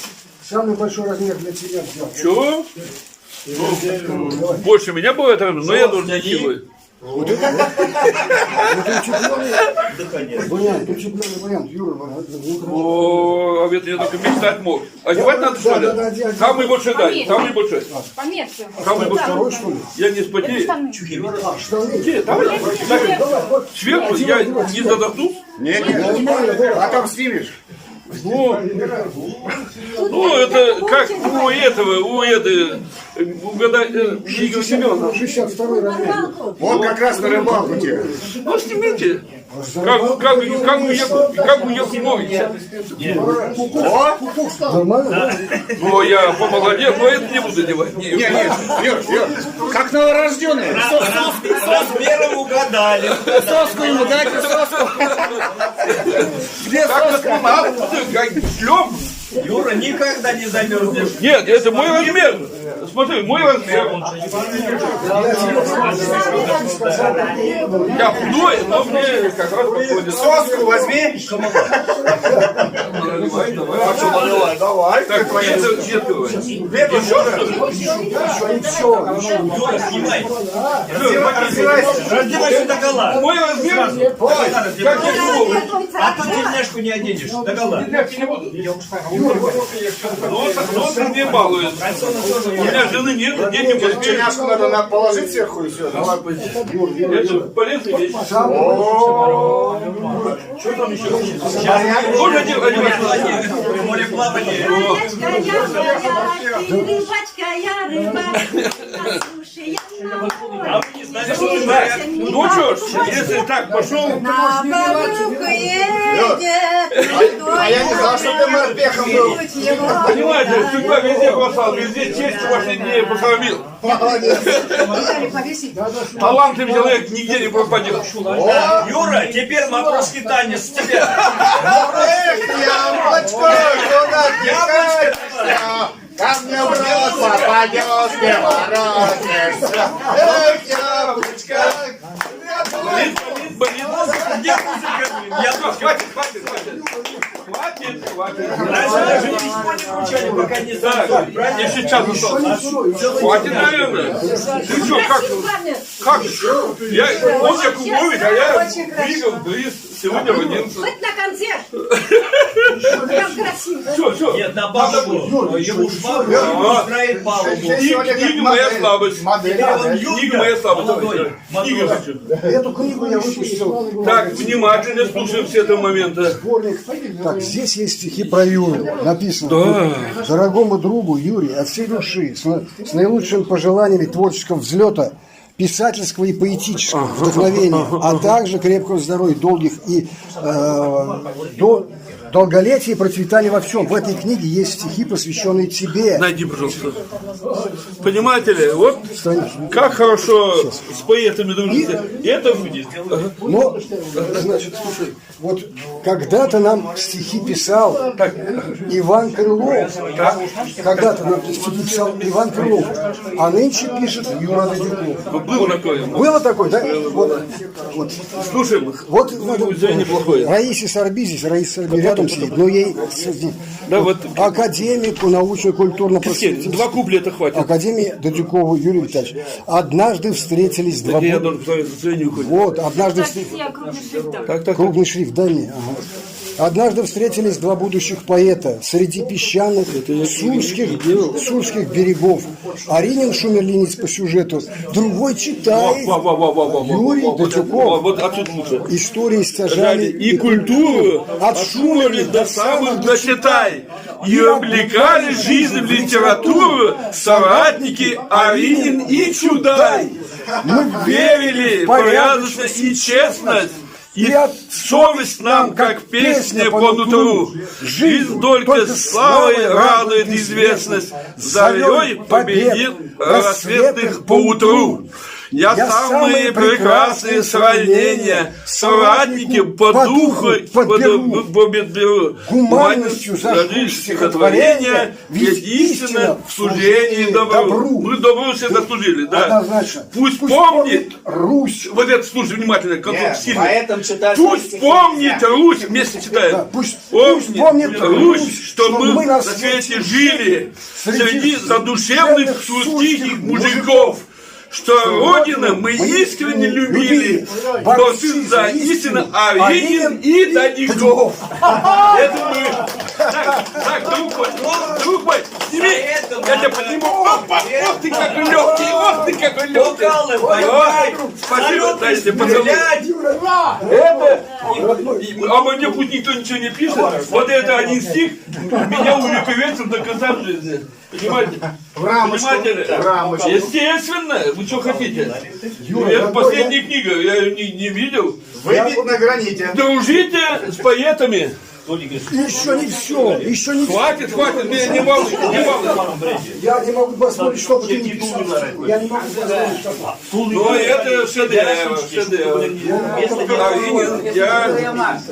Самый большой размер для тебя взял. Чего? Давай. Больше меня бывает, но я должен не хилый. Вот это, вот это утепленный вариант, утепленный вариант, Юра. О, а это я только мечтать мог. Одевать надо, что Да, ли? да, да, одевай. Самый большой дай, самый большой. Померьте. Самый большой. Второй, что ли? Я не спотею. А, штаны. Где? Давай, так, Давай, вот. сверху я не задохнусь. Нет, нет, Нормально, давай. потом снимешь. Ну, ну, это как у этого, у этой, угадай, Игорь Семенов. 62 размер. Вот как раз на рыбалку тебе. Ну, снимите. Как, как, как, у Яку- как у Якубовича. О! Нормально, да? Ну, я помолодел, но это не буду девать. Не, Нет, нет, Юр, Юр, как новорожденный. Размером угадали. Соску ему дайте, соску. Где Как соска? космонавт, как шлем. Юра, никогда не замерзнешь. Нет, это мой размер. Смотри, мой размер. Я худой, но мне как раз подходит. Соску возьми. Давай, давай. Давай, давай. Так, это где ты? Юра, снимай. Раздевайся. Раздевайся догола. Мой размер? Как я худой. А то тельняшку не оденешь. Догола. Я не буду. Ну, ну, ты не балует. У меня жены нет, дети в Москве. Тельняшку надо на- положить сверху и все. Давай. Это полезная вещь. Что там еще? Тоже один, один Мореплавание. Рыбачка я моя, ты рыбачка, я рыба. На суше я на море. А вы не знали, что ты моряк? Ну что ж, если так пошел, На подругу едет. А я не знал, что ты морпехом был. понимаете, судьба везде бросал, везде честь вашей не посрамил. Молодец. Талантливый человек нигде не пропадет. Юра, теперь матросский танец с тебя. Эх, яблочко, куда ты катишься? Ко мне в рот попадешь, не воротишься. Эх, яблочко. Болит, болит, болит. Где музыка? Я хватит, хватит, хватит. Хватит, хватит. Раньше даже письмо не вручали, пока не Так, знали. Правильно? еще час остался. Хватит, наверное. Ты что, как? Как? Я, он Якубович, а я двигал бриз сегодня в 11. Хоть на концерт. Прям красиво. Все, все. Нет, на палубу. Ему швабру устраивает палубу. Книга, книга моя слабость. Модель, Теперь он модель. юнга, Книга моя слабость. молодой. Давай, Книга матрос. хочу. Эту книгу я выпустил. Так, внимательно слушаем все этого момента. Сборник. Так, здесь есть стихи про Юру. Написано. Да. Дорогому другу Юрию от всей души, с, на- с наилучшими пожеланиями творческого взлета, писательского и поэтического вдохновения, а также крепкого здоровья, долгих и э, до, долголетия и процветания во всем. В этой книге есть стихи, посвященные тебе. Найди, пожалуйста. Понимаете ли, вот Страницу. как хорошо с поэтами дружите. Это Но, значит, слушай, вот когда-то нам стихи писал Иван Крылов. Когда-то нам стихи писал Иван Крылов, а нынче пишет Юра Дадюков. было такое. Было такое, да? Вот, вот. Слушай, Вот зрение плохое. Раисе Сарбизис, Раиса Сарби рядом сидит, но ей Да, вот. академику научно-культурно-просветительского Два куплета хватит. Академии Дадюкову Юрию Витальевичу. Однажды встретились два... Я бу- должен посмотреть, зрение уходит. Вот, однажды встретились... Я крупный шрифт дам. Так, так, Крупный шрифт, дай мне. Ага. Однажды встретились два будущих поэта среди песчаных сурских, сурских берегов. Аринин шумерлинец по сюжету, другой читает Во, во, во, во, во, во, Юрий во, вот, Датюков. Вот отсюда лучше. Истории стяжали И культуру от Шумерли до самых дочитай. И облекали жизнь в литературу соратники Аринин и Чудай. Мы Верили в порядочность и честность. И совесть нам, как песня по нутру. Жизнь только славой радует известность. Зарей победил рассветных поутру. Я самые прекрасные сравнения соратники по духу подберу. Гуманностью зажгу стихотворение, ведь истина в служении добру. Мы добру все заслужили, да. Однозначно. Пусть помнит Русь. Вот это слушай внимательно, как Нет, сильно. поэтам читать Пусть стихи помнит нельзя. Русь, вместе читаем. Да, пусть- помнит, пусть помнит Русь, Русь, что мы на свете жили среди задушевных тихих мужиков, что Родина мы искренне любили, борцы за истину, Аринин и Дадиков. Это мы. Так, так, друг мой, друг мой, сними, я тебя подниму. Опа, ох ты какой легкий, ох ты какой легкий. Бокалы Ой, поднять, Спасибо, салют дайте поцелуй. стрелять. Это, а мне пусть никто ничего не пишет. Вот это один стих меня увековечил до конца жизни. Понимаете? В рамочку. Понимаете? В рамочку. Естественно, вы что хотите? Юра, это родной, последняя книга, я ее не видел. Выбить на граните. Дружите с поэтами. Еще не все, еще не все. Хватит, хватит, меня не волнуйте, не волнуйте. Я не могу позволить, чтобы ты не писал. Я не могу позволить такого. Ну, это шедевр, шедевр. Аринин, я,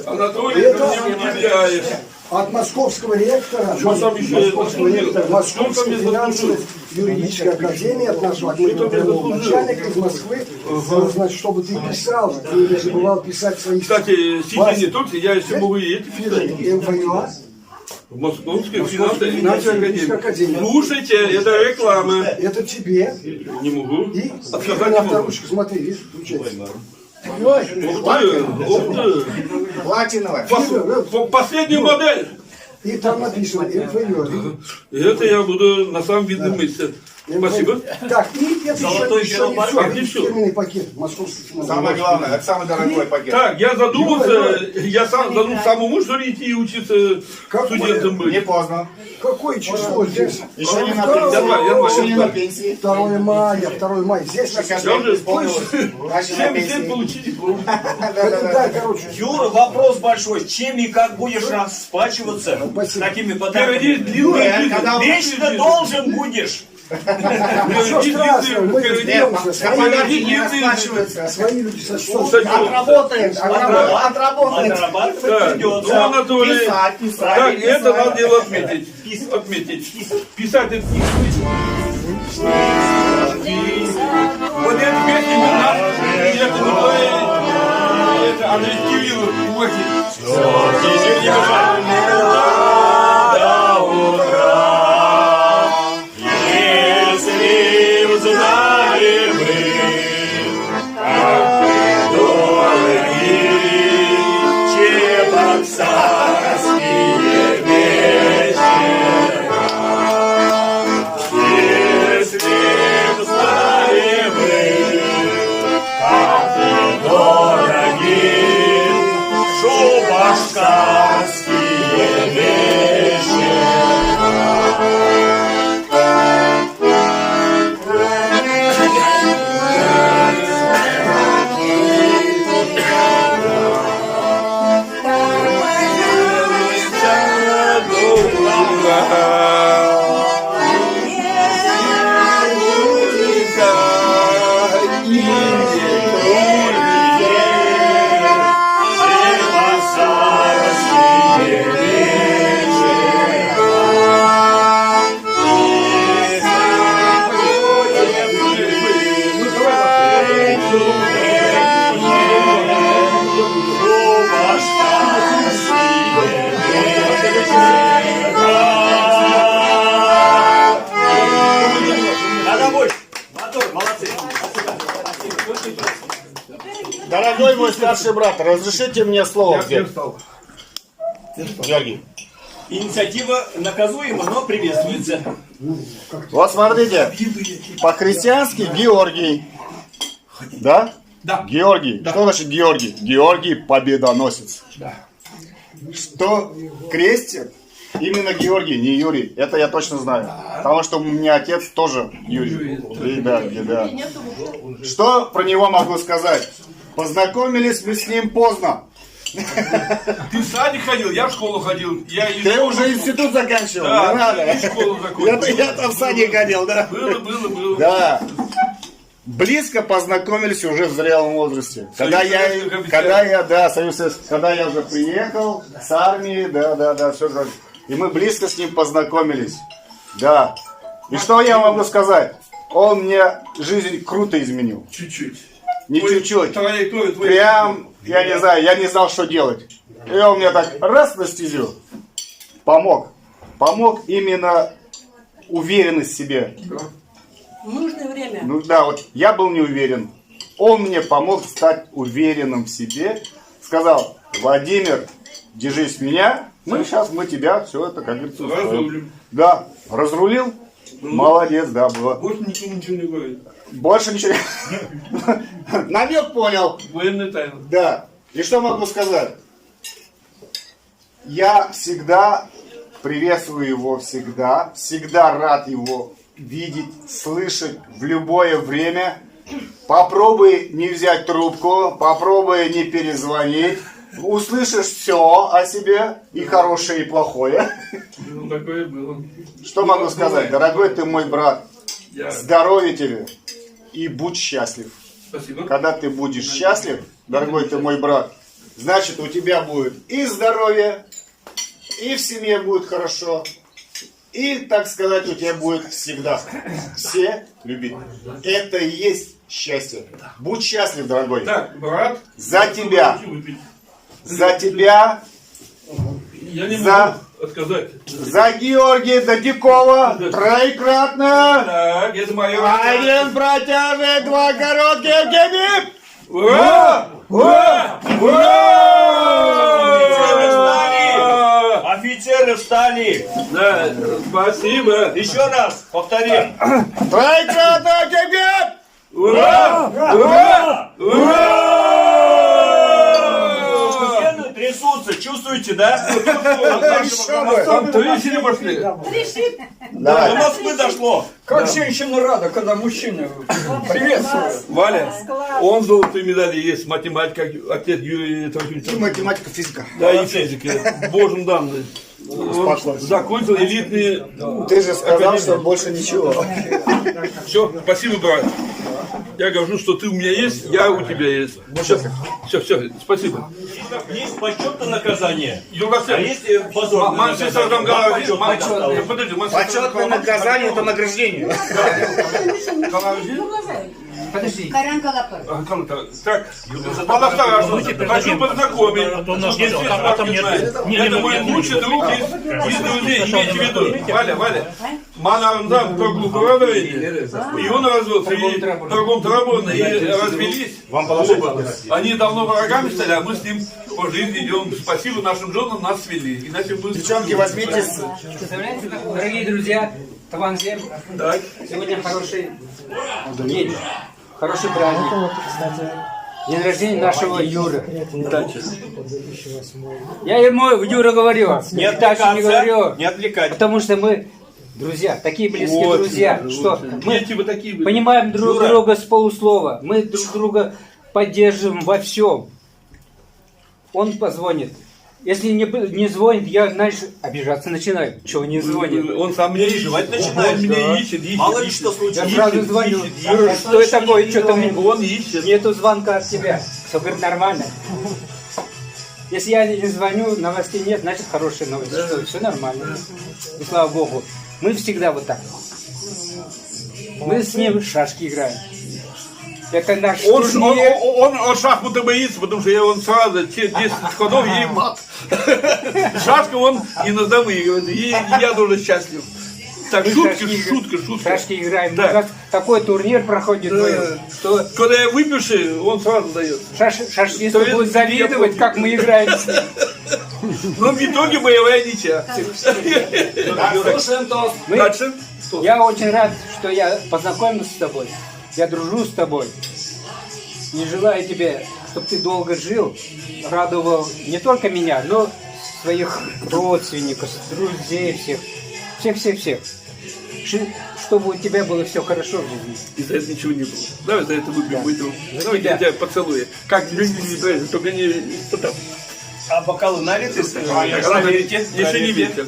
Анатолий, ты мне удивляешь. От московского ректора, Что там еще я московского заслужил? ректора Что Московской там я заслужил? финансово-юридической академии, от нашего там я заслужил? начальника из Москвы, значит, чтобы ты писал, ты не забывал писать свои Кстати, стихи не только, я еще могу и эти писать. МФЮА. В Московской финансовой финансово-юридической академии. академии. Слушайте, это реклама. Это тебе. Не могу. И Отказать на не могу. авторучку, смотри, видишь, включается. Ух ты, ух ты. Платиновая. Последняя модель. И там написано МФЮА. Это я буду на самом видном месте. Спасибо. Так, и это Золотой еще, еще не пиро- все. А, не всё. Фирменный пакет московский финансовый. Самое главное, это самый дорогой пакет. Так, я задумался, я сам задумался, самому что ли идти учиться Какое? студентом Не быть. поздно. Какое число здесь? Еще не на Второе- пенсии. Январь, январь, Еще не на январь. пенсии. 2 мая, 2 мая. Здесь Я уже Исполнилось. Значит, на 70 пенсии. получить диплом. Да, короче. Юра, вопрос большой. Чем и как будешь расплачиваться Спасибо. такими Впереди подарками? длинная жизнь. когда Вечно должен будешь. Ничего Впереди страшного, мы длинная- разберемся. Свои, Подарки не длинные- расплачиваются. свои люди сочтут. Сочтут. Отработает, отработает. Отрабатывать Так, ну, придется. Анатолий, Писать, писать, так, это писать. надо дело отметить. Отметить. Писать это не Вот эту песню мы нас, это не это Андрей Кириллов, Уводит. Если узнали мы, как дороги чебоксарские вечера. Если узнали мы, как дороги шубашкарские вечера. Надо больше. Мотор, молодцы. Дорогой мой старший брат, разрешите мне слово взять? Георгий. Инициатива наказуема, но приветствуется. Вот смотрите, по-христиански Георгий. Да? Да. Георгий. Что значит Георгий? Георгий победоносец. Да. Что крестит? Именно Георгий, не Юрий. Это я точно знаю. Потому что у меня отец тоже Юрий. И Да, и да. Что про него могу сказать? Познакомились мы с ним поздно. Ты в садик ходил, я в школу ходил. Я и Ты школу- уже институт заканчивал, Да, не надо. и школу закончил. Я, я там в садик ходил, да. Было, было, было. Да. Близко познакомились уже в зрелом возрасте. Когда Союз я, советских офицеров. когда я, да, Союз Советских- когда я уже приехал с армии, да, да, да, все. И мы близко с ним познакомились. Да. И что я могу сказать? Он мне жизнь круто изменил. Чуть-чуть. Не Твой- чуть-чуть. Траекторию твою. Прям, я не знаю, я не знал, что делать. И он мне так раз на стезю помог. Помог именно уверенность в себе. В нужное время. Ну да, вот я был не уверен. Он мне помог стать уверенным в себе. Сказал, Владимир, держись меня, мы сейчас, мы тебя, все это, как говорится, устроим». Разрулим. Да, разрулил. Молодец, да, было. Больше никому ничего не говорит. Больше ничего. не- Намек понял. Военная тайна. Да. И что могу сказать? Я всегда приветствую его, всегда, всегда рад его видеть, слышать в любое время. Попробуй не взять трубку, попробуй не перезвонить. Услышишь все о себе, и хорошее, и плохое. Ну, такое было. Что могу сказать? Дорогой ты мой брат, Я... здоровья тебе и будь счастлив. Спасибо. Когда ты будешь счастлив, дорогой ты мой брат, значит у тебя будет и здоровье, и в семье будет хорошо, и, так сказать, у тебя будет всегда все любить. Это и есть счастье. Будь счастлив, дорогой. Так, брат. За тебя. Хочу выпить. За тебя, Я не За- могу отказать. за Георгия Дадикова троекратно. Так, это мое. Один протяжный, два коротких, Евгений! Ура! Ура! Офицеры встали! Ура! Офицеры встали! Да, спасибо. Еще раз повторим. Троекратно, Евгений! Ура! Ура! Ура! Стены трясутся, чувствуете, да? Еще бы! Там трещины пошли. Давай. До Москвы дошло. Как женщина рада, когда мужчина приветствует. Валя, он золотые медали есть, математика, отец Юрий Трофимович. Математика, физика. Да, и физика. Божьим данные. Он закончил элитные... Ты же сказал, что больше ничего. Все, спасибо, брат. Я горжусь, что ты у меня есть, я у тебя есть. Все, все, все, спасибо. Есть почетное наказание, Юлдашев, а есть э, позорное Ман сестра там наказание. Вам говорит, почетное ман- досталось. подожди, ман сестра Почетное наказание – это награждение. Подожди. Так, Баластар, хочу познакомить. Если А там не нет. знает. Не, Это не, мой не, лучший друг из, из друзей, имейте в виду. Валя, Валя, Манарнзам и он развелся, и торгом Трабона, и развелись. Вам положить? Оба. Они давно врагами стали, а мы с ним по жизни идем. Спасибо нашим женам, нас свели. Иначе мы... Девчонки, возьмите. Представляете, дорогие друзья, Таванзем, Так. сегодня хороший день, хороший праздник. День рождения нашего Юры. Я ему, Юра, говорю, Не дальше не отвлекаться, говорю, не отвлекать. потому что мы друзья, такие близкие Вот, друзья, вот. что мы Дети вы такие были. понимаем друг Юра. друга с полуслова, мы друг друга поддерживаем во всем. Он позвонит. Если не, не звонит, я, знаешь, обижаться начинаю. Чего не звонит? Он сам меня ищет. Переживать начинаешь, Он меня да. ищет, ищет. Мало ли ищет. что случилось. Я сразу Ищет, звоню. ищет, Юра, ищет. что это такое? Что там Он ищет. нету звонка от тебя? Все, говорит, нормально. Если я не звоню, новостей нет, значит хорошие новости. Что, все нормально. И слава богу. Мы всегда вот так. Мы с ним в шашки играем. Это наш Он, он, турнир. он, он шахматы боится, потому что я он сразу те 10 ходов ей мат. Шашка он иногда выигрывает. И я тоже счастлив. Так, Мы шутка, шашки игра- шутка, шутка. Шашки играем. Да. У нас такой турнир проходит, что Когда я выпивший, он сразу дает. шашисты Совет будут завидовать, как мы играем с ним. Но в итоге боевая ничья. Слушаем тост. Дальше. Я очень рад, что я познакомился с тобой. Я дружу с тобой. И желаю тебе, чтобы ты долго жил, радовал не только меня, но своих родственников, друзей всех. Всех-всех-всех. Чтобы у тебя было все хорошо в жизни. И за это ничего не было. Давай за это выпьем, выпьем. За Давай тебя. я тебя поцелую. Как люди не брать, только не... Что там? А бокалы налиты? Так, ладно, Еще не ветер.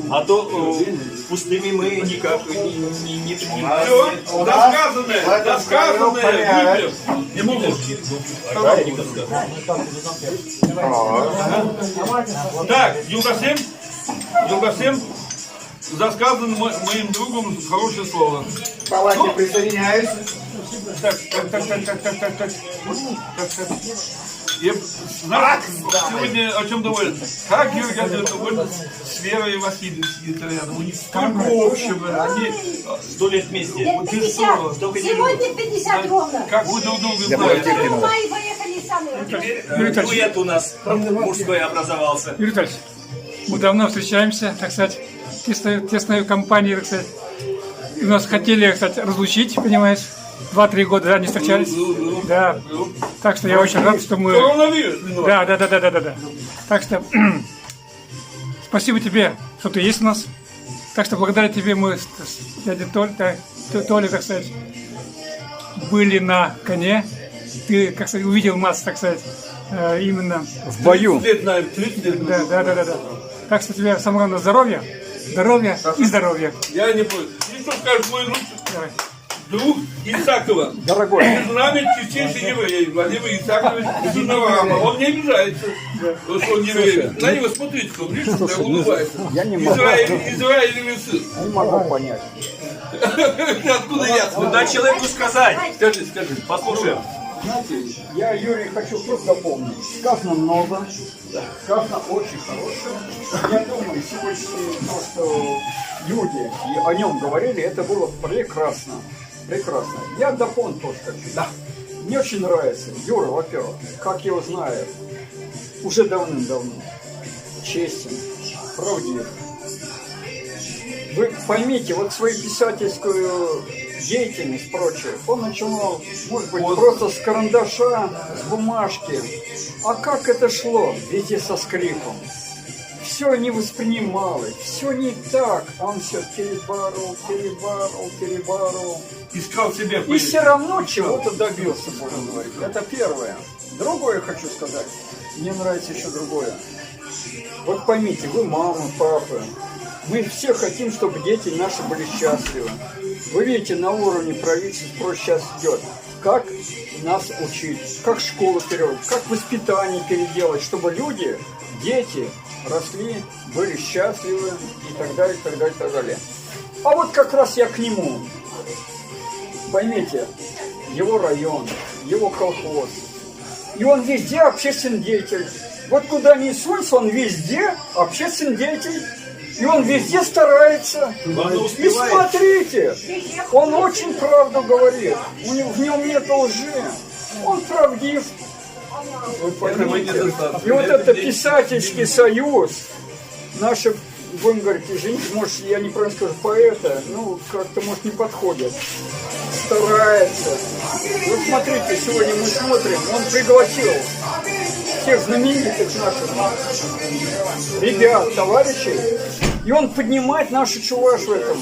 А то э, пустыми мы никак не, не, не, не Все, досказанное, досказанное, выпьем. Не могу. Так, Юлдашем, Юлдашем, за сказанное моим другом хорошее слово. Давайте присоединяюсь. Так, так, так, так, так, так, так, так. Так, так. Я знаешь, сегодня о чем доволен? Как Георгий Андреевич доволен с Верой Васильевной сидит рядом. У них столько общего. Они... Сто лет вместе. Вот ты что? Сегодня 50 ровно. Как вы друг друга знаете? В мае поехали сами. Теперь э, дуэт у нас мужской образовался. Юрий Витальевич, мы давно встречаемся, так сказать, в тесной, тесной компании, так сказать. И нас хотели, кстати, разлучить, понимаешь. Два-три года, да, не встречались. Да. Так что я очень рад, что мы... Коронавирус виноват. Да, да, да, да, да, да, да. Так что спасибо тебе, что ты есть у нас. Так что благодаря тебе мы с, с дядей Толь, да, Толей, так сказать, были на коне. Ты, как сказать, увидел нас, так сказать, э, именно... В бою. 30 лет, наверное, 30 лет. Да, да, да, да, да. Так что тебе самое главное здоровья, здоровья и здоровья. Я не понял. И что скажет мой лучший друг Исакова? Дорогой. Между нами чистейший еврей Владимир Исакович из Авраама. Он не обижается, что он еврей. На него смотрите, он видишь, Слушай, он ну, улыбается. я не могу. Израиль, Израилевый сын. Не могу понять. Откуда я? Ну дай человеку сказать. Скажи, скажи. Послушаем. Знаете, я, Юрий, хочу просто дополнить. Сказано много, сказано очень хорошее. Я думаю, сегодняшнее то, что люди и о нем говорили, это было прекрасно. Прекрасно. Я дополнить тоже хочу. Да. Мне очень нравится Юра, во-первых, как я его знаю, уже давным-давно. Честен, правдив. Вы поймите, вот свою писательскую деятельность, прочее, он начинал, может быть, просто с карандаша, с бумажки. А как это шло? Везде со скрипом. Все не воспринималось, все не так. А он все перебарывал, перебарывал, перебарывал. Искал себя. И все равно чего-то добился, будем говорить. Это первое. Другое хочу сказать. Мне нравится еще другое. Вот поймите, вы мамы, папы. Мы все хотим, чтобы дети наши были счастливы. Вы видите, на уровне правительства просто сейчас идет. Как нас учить, как школу переводить, как воспитание переделать, чтобы люди, дети росли, были счастливы и так далее, и так далее, и так далее. А вот как раз я к нему. Поймите, его район, его колхоз. И он везде общественный деятель. Вот куда ни сунься, он везде общественный деятель. И он везде старается. Он И успевает. смотрите, он очень правду говорит. У него, в нем нет лжи. Он правдив. Вы поймите. И вот это писательский союз, наши, будем говорить, извините, может, я неправильно скажу, поэта, ну, как-то, может, не подходит. Старается. Вот смотрите, сегодня мы смотрим, он пригласил всех знаменитых наших ребят, товарищей, и он поднимает нашу чуваш в этом.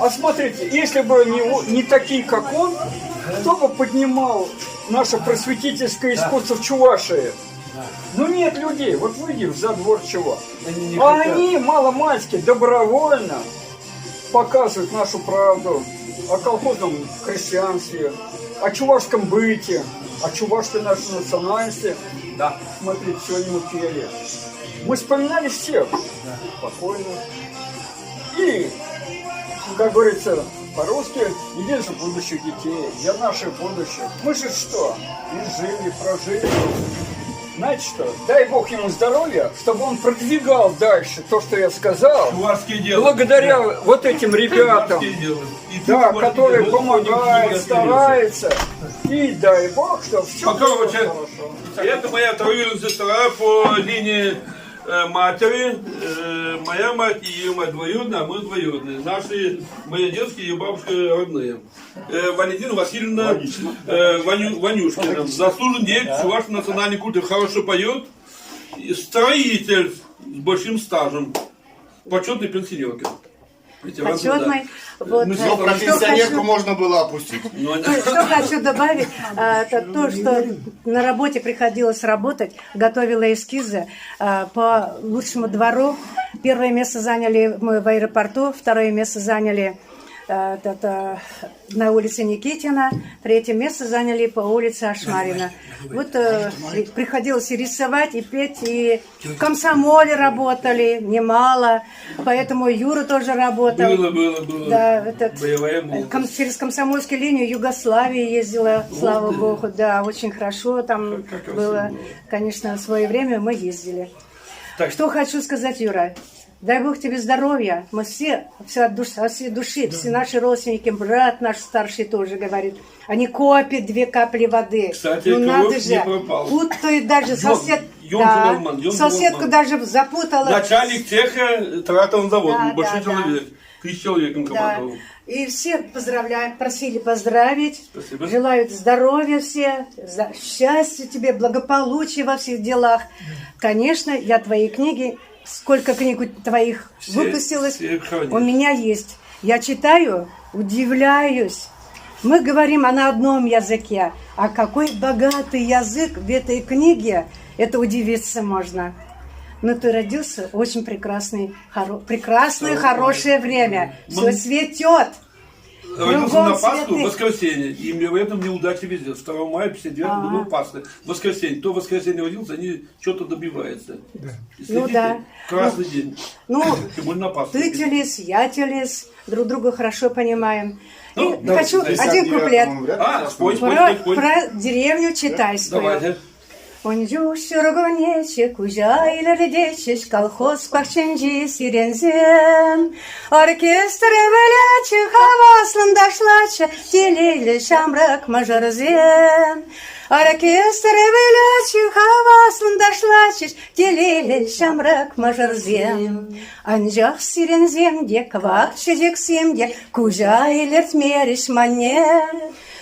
А смотрите, если бы не, не такие, как он, кто бы поднимал наше просветительское искусство в Чувашии? Ну нет людей, вот выйди за двор чего. Они не А хотят. они маломальски добровольно показывают нашу правду о колхозном крестьянстве, о чувашском быте, о чувашской нашей национальности. Да. Смотрите, сегодня мы пели. Мы вспоминали всех. Спокойно. И, как говорится, по-русски, единственное будущих детей, для наших будущих. Мы же что? И жили, прожили. Знаете что? Дай Бог ему здоровья, чтобы он продвигал дальше то, что я сказал. Чувашские дела. Благодаря вот этим ребятам, Чувашские дела. И ты да, чувашские которые дела. помогают, стараются. И дай Бог, чтобы все было Покороче. хорошо. Это моя троюродная сестра по линии э, матери. Э, моя мать и ее мать двоюродная, а мы двоюродные. Наши, моя детские и ее бабушка родные. Э, Валентина Васильевна э, Ваню, Ванюшкина. Заслуженный деятель чувашской национальной культуры. Хорошо поет. И Строитель с большим стажем. Почетный пенсионерка. Ветеран Почетный. Вот. Но Ну, про Что пенсионерку хочу- можно было опустить. Ну, Что хочу добавить, а, это то, что на работе приходилось работать, готовила эскизы а, по лучшему двору. Первое место заняли мы в аэропорту, второе место заняли а, это, на улице Никитина, третье место заняли по улице Ашмарина. Вот э, приходилось и рисовать, и петь, и в комсомоле работали немало, поэтому Юра тоже работал. Было, было, было. Да, этот, Боевая молодость. ком- через комсомольскую линию Югославии ездила, слава ты. богу, да, очень хорошо там Как красиво было, было. конечно, в свое время мы ездили. Так. Что хочу сказать, Юра, дай бог тебе здоровья, мы все, все от души, от всей души, все наши родственники, брат наш старший тоже говорит, они копят две капли воды. Кстати, ну надо кровь же, не пропала. путают даже Йон- сосед, Йон да, Журалман, Йон соседку Журалман. даже запутала. Начальник цеха тракторного завода, Да, большой да, да. человек. Тысяч человеком Да. командовал. И всех поздравляю, просили поздравить. Спасибо. Желают здоровья все, за- счастья тебе, благополучия во всех делах. Конечно, я твои книги, сколько книг у твоих Все- выпустилось, все хранишь. у меня есть. Я читаю, удивляюсь. Мы говорим на одном языке, а какой богатый язык в этой книге, это удивиться можно. Но ты родился очень прекрасный, хоро- прекрасное, хорошее время. Все Мы- цветет. Родился Кругом на Пасху в цветы. воскресенье. И мне в этом неудача везет. 2 мая 59 А. году Пасха. Воскресенье. То воскресенье родился, они что-то добиваются. И Ну следите, да. Красный день. Ну, Тем более на Пасху. ты телес, я телес, друг друга хорошо понимаем. Ну, И давайте, хочу один 59-м куплет. вряд ли А, красный спой, спой, Про, спой, спой. про деревню Читайскую. Давайте. Онжу сürgünече кужайлердечеш колхоз пахченжи сирензем. Оркестр вылячы хаваслындашлачы телейлі шамрак мажарзем. Оркестр вылячы хаваслындашлачы телейлі шамрак мажарзем. Анжақ сиренземде квак чечексемде кужайлертмериш мане.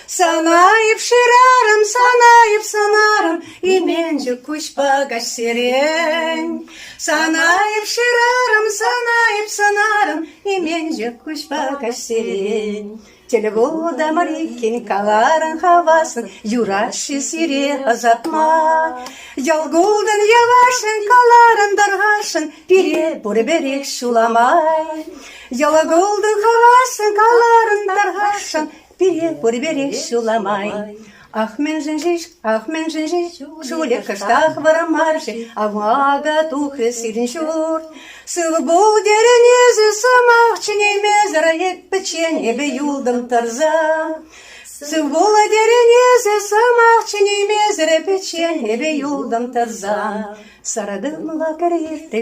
Санайып шырарым, санайып санарым, именжі кушпага сирень. Санайып шырарым, санайып санарым, именжі кушпага сирень. Телевода марикин каларын хавасын, юраши сире азатма. Ялгулдан явашын каларын даргашын, пире бурберек шуламай. Ялгулдан хавасын каларын даргашын, пире бурберек шуламай. Ах, мен жиш, ах, мен жиш, шуле кыштах варамарши, авага тухры сирин шур. Сыл бул деренезе самах ченемезер, еппечен эбе юлдым тарза. Сыл бул деренезе самах ченемезер, еппечен эбе юлдым тарза. Сарадымла карирте,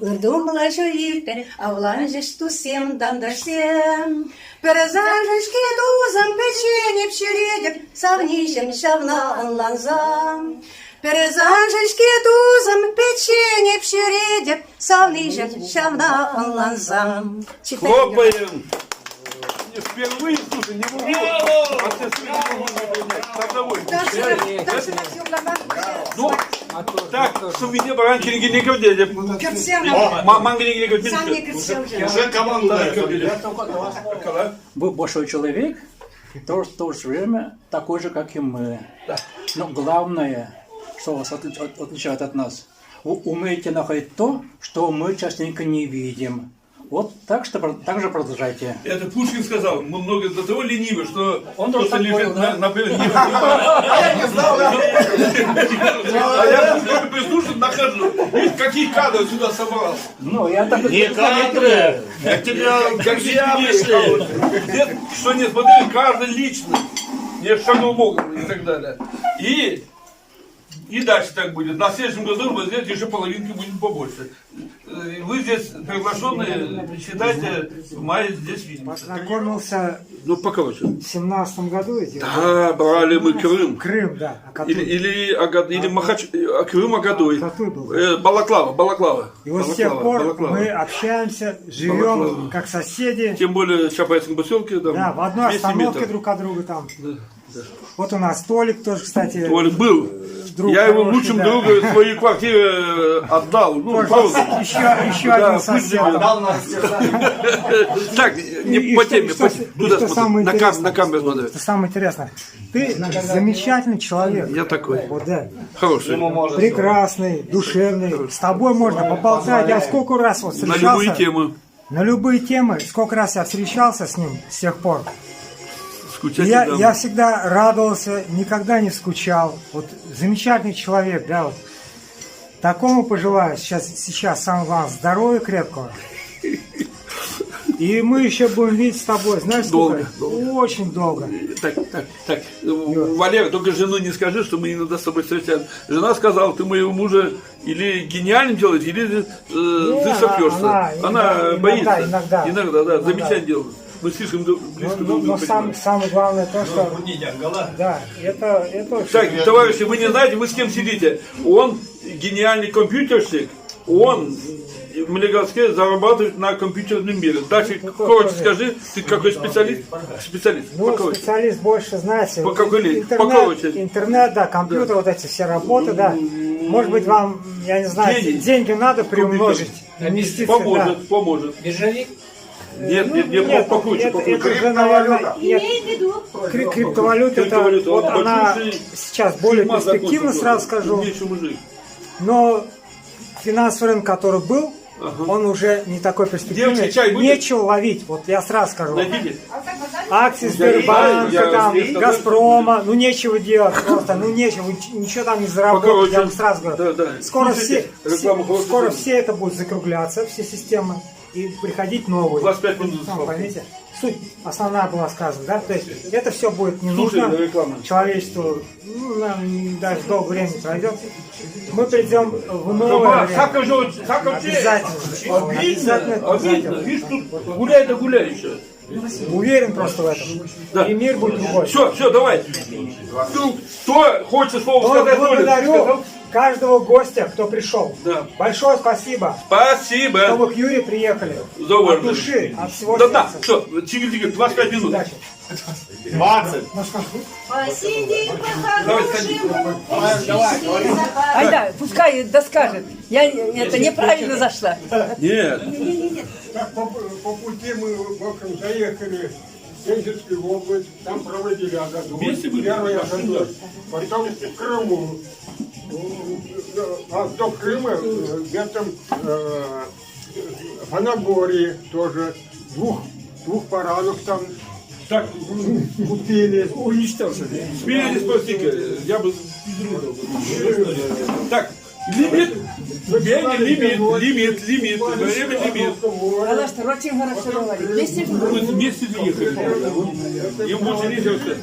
ырдумла жуирте, авланжеш тусем дандашсем. Перезанжешке тузам печенье пчередеп, савнищем шавна анланзам. Перезанжешке тузам печенье пчередеп, савнищем шавна анланзам. Читай, Юра. Хлопаем! Впервые, слушай, не могу. А все слышат, не могу не принять. Садовой. Дальше на всем ломах. Ну, так, сувенир баран керегене кірді деп. Кірсе, Ман керегене кірді. Сам не кірсе уже. Уже команду дают. Вы большой человек, то, в то же время такой же, как и мы. Но главное, что вас отли- от- отличает от нас, вы умеете находить то, что мы частенько не видим. Вот так что про- так же продолжайте. Это Пушкин сказал, мы много до того ленивы, что Он тоже что так лежит понял, на, да? на А я не знал, А я Пушкина прислушан, нахожу. Видишь, какие кадры сюда собрал. Ну, я так Не кадры, это тебя друзья пришли. Нет, что не смотри, каждый лично. Не шагнул богом и так далее. И, и дальше так будет. На следующем году вот здесь еще половинки будет побольше. Э, Вы здесь приглашенные, считайте, в мае здесь видимся. Познакомился Ну, покороче. в семнадцатом году. этим. Да, брали мы Крым. Крым, да. Акатуй. Или, или, Ага- или Махач, э, Крым Агадой. Акатуй был. Э, Балаклава, Балаклава. И вот с тех Балаклава, пор Балаклава. мы общаемся, живем Балаклава. как соседи. Тем более в Чапаевском поселке. Там Да, в одной 200 остановке метров. друг от друга там. Вот у нас Толик тоже, кстати. Толик был. Друг Я его хороший, лучшим да. другу своей квартиры отдал. Ну, Тоже правда. еще Да, один пусть сосед. живет. Так, не И по что- теме. и что- по- и Туда что смотри, самое на кам- интересное? на камеру смотри. Что самое интересное, ты замечательный человек. Я такой. Вот, да. Хороший. Прекрасный, душевный. С тобой можно поболтать. Я сколько раз вот На встречался. любые темы. На любые темы. Сколько раз я встречался с ним с тех пор. Скучать Я, не дам. я всегда радовался, никогда не скучал. Вот замечательный человек, да, вот. Такому пожелаю сейчас, сейчас самое главное, здоровья крепкого. И мы еще будем видеть с тобой, знаешь, сколько? Долго, Очень долго. Так, так, так. Валера, только жену не скажи, что мы иногда с тобой встречаемся. Жена сказала, ты моего мужа или гениальным делаешь, или Не, ты она- сопьешься. она Она, иногда- боится. иногда. Иногда, да, Иногда. замечание делает. Мы слишком близко Но, друг к но другу сам, понимаем. самое главное то, что... Да, это очень... Так, товарищи, вы не знаете, вы с кем сидите. Он гениальный компьютерщик, он в Мелегорске зарабатывает на компьютерном мире. Дальше, короче, скажи, ты какой специалист? Специалист. Ну, Покороче. специалист больше, знаете, По какой линии? интернет, Покороче. интернет, да, компьютер, вот эти все работы, да. Может быть, вам, я не знаю, Деньги. деньги надо приумножить, инвестиции, Поможет, да. поможет. Биржевик? Нет, нет, нет, Нет, покруче, это, покруче. это уже, наверное, нет, Имеет в виду. криптовалюта, это, Криптовалюта, вот он она большущий, сейчас более Тюрьма перспективна, закончилась. сразу скажу, Умнейший мужик. но финансовый рынок, который был, он уже не такой перспективный. Девочки, чай будет? Нечего ловить, вот я сразу скажу. Найдите. Акции Я- Сбербанка, я- там, я- Газпрома, ну нечего делать просто, ну нечего, ничего там не заработать, Покороче. я вам сразу говорю. Да, да. Скоро, Слушайте, все, рекламу хорошую скоро делают. все это будет закругляться, все системы, и приходить новые. 25 минут Ну, поймите, суть основная была сказана, да? То есть это все будет не Слушай, нужно реклама. человечеству, ну, нам даже долго времени пройдет. Мы придем в новое Дома, время. сака же, сака же. Обязательно. Обидно, Обязательно обидно. Видишь, тут гуляй да гуляй еще. Уверен просто в этом. И мир будет другой. Все, все, давай. Ну, кто хочет слово сказать, Толик, Благодарю сказал? каждого гостя, кто пришел. Да. Большое спасибо. Спасибо. Что вы к Юре приехали. За От души, от всего Да, да, сердца. все, тихо, тихо, 25 минут. Удачи. 20. Посидим Давай, садись. по-хорошему. Айда, пускай доскажет. Я это неправильно зашла. Нет. Так, по, по пути мы, в общем, заехали в Пензенскую область, там проводили Агадой, Вместе были? первый Агадой, потом в Крыму. А до Крыма где-то в Фанагории тоже двух баранов там Так, купили. Уничтожили. Меня не спроси-ка, я бы... Так, лимит, время, лимит, лимит, лимит, время, лимит. Она что, очень хорошо говорит. Вместе Мы вместе ехали. Им больше нечего сказать.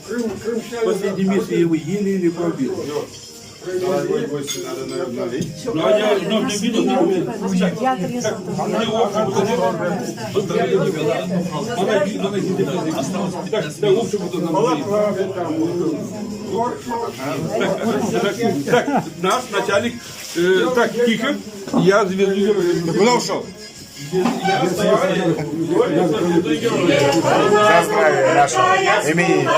Крым, Крым Последний месяц я его еле-еле пробил. Дорогой гость, надо, наверное, налить. Ну, а я, ну, не видел, не умею. Я отрезала. Так, наш начальник, так, тихо, я звезду героя. Куда ушел? Я звезду героя. За здравие нашего именинника.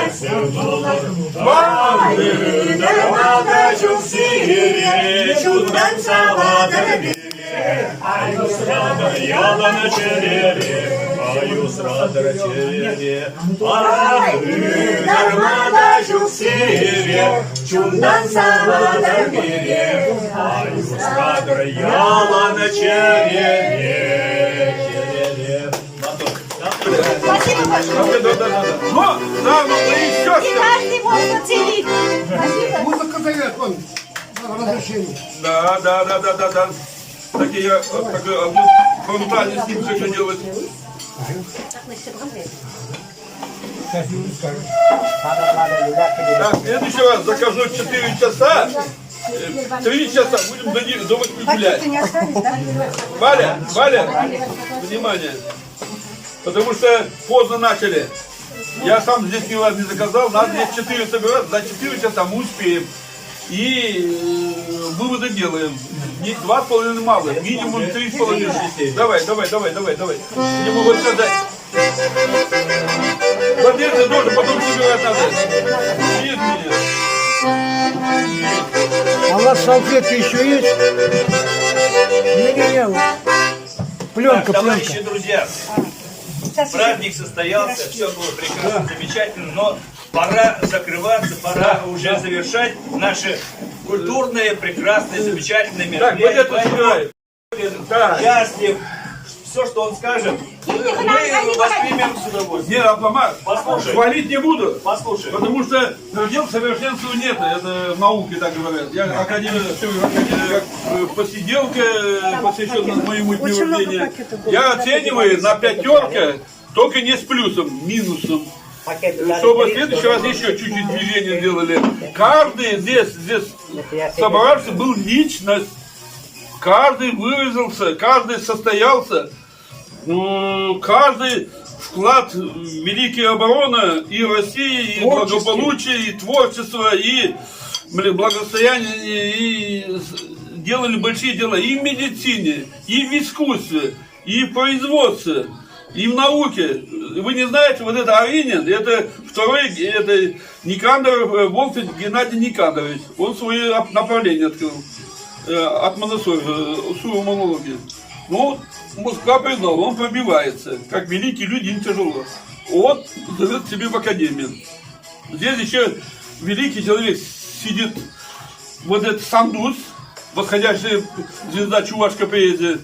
Спасибо большое. Да, да, да, да. Но, да, ну, еще И каждый может оценить. Спасибо. Музыка дает, вон, разрешение. Да, да, да, да, да, да. Так я так, одну фронтальный снимок хочу делать. Так, в следующий раз закажу 4 часа. 3 часа будем до 8 гулять. Пакеты не остались, да? Валя, Валя, внимание. Потому что поздно начали. Я сам здесь ни разу не заказал, надо здесь 4 собирать, за 4 часа мы успеем. И выводы делаем. Не, 2,5 мало, минимум 3,5. Давай, давай, давай, давай, давай. Не могу сказать. Вот это тоже потом собирать надо. Нет меня. А у вас салфетки еще есть? Не-не-не. Пленка, Так, товарищи, пленка. друзья, праздник состоялся, все было прекрасно, замечательно, но пора закрываться, пора уже завершать наше культурное, прекрасное, замечательное Так, вот мероприятие. это собирай. Счастлив. Все, что он скажет, мы воспримем с удовольствием. Не, Абламар, Послушай. хвалить не буду. Послушай. Потому что предел совершенству нет, это в науке так говорят. Я академия, академия, э, посиделка, э, посвященная моему дню Очень много рождения. пакетов было. Я оцениваю на пятерка, только не с плюсом, минусом. Чтобы в следующий раз еще чуть-чуть движение сделали. Каждый здесь, здесь собравшийся был личность. Каждый выразился, каждый состоялся. Ну, каждый вклад в великие обороны и России, и Творческий. благополучие, и творчество, и блин, благосостояние, и с- делали большие дела и в медицине, и в искусстве, и в производстве, и в науке. Вы не знаете, вот это Аринин, это второй, это Никандров, э, Волфин Геннадий Никандрович. Он свое оп- направление открыл э, от Моносовича, сурмонологии. Ну, Москва признала, он пробивается. Как великие люди, им тяжело. Он зовет себе в академию. Здесь еще великий человек сидит, вот этот Сандус, восходящая звезда Чувашка поэзии.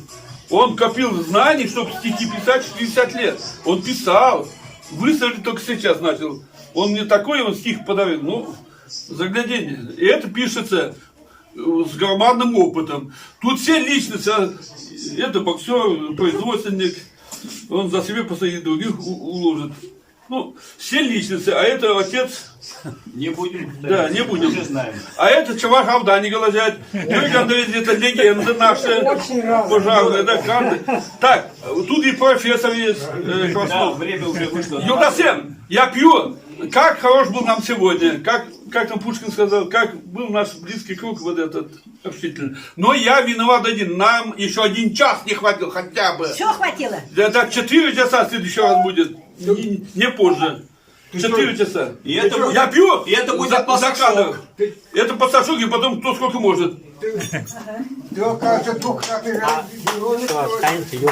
Он копил знаний, чтобы стихи писать 60 лет. Он писал. Выставили только сейчас начал. Он мне такой он стих подарил. Ну, загляденье. И это пишется э, с громадным опытом. Тут все личности. а, Это боксер, производственник. Он за себя посадит, других у- уложит. Ну, все личности. А это отец... Не будем. Да, не будем. Уже знаем. А это чувак Авдани глазят. Юрий Андреевич, это легенда наша. Пожарная, да, каждый. Так, тут и профессор есть, э, Да, Краснов. время уже вышло. Юлдасен, я пью. Как хорош был нам сегодня, как, как там Пушкин сказал, как был наш близкий круг вот этот общительный. Но я виноват один, нам еще один час не хватил хотя бы. Все хватило? Да, так 4 часа в следующий раз будет, не, не позже. 4 часа. И это будет- я пью и это будет за, за пасашок. кадр. Это пасашок, и потом кто сколько может. Ты, оказывается, двухкратный герой.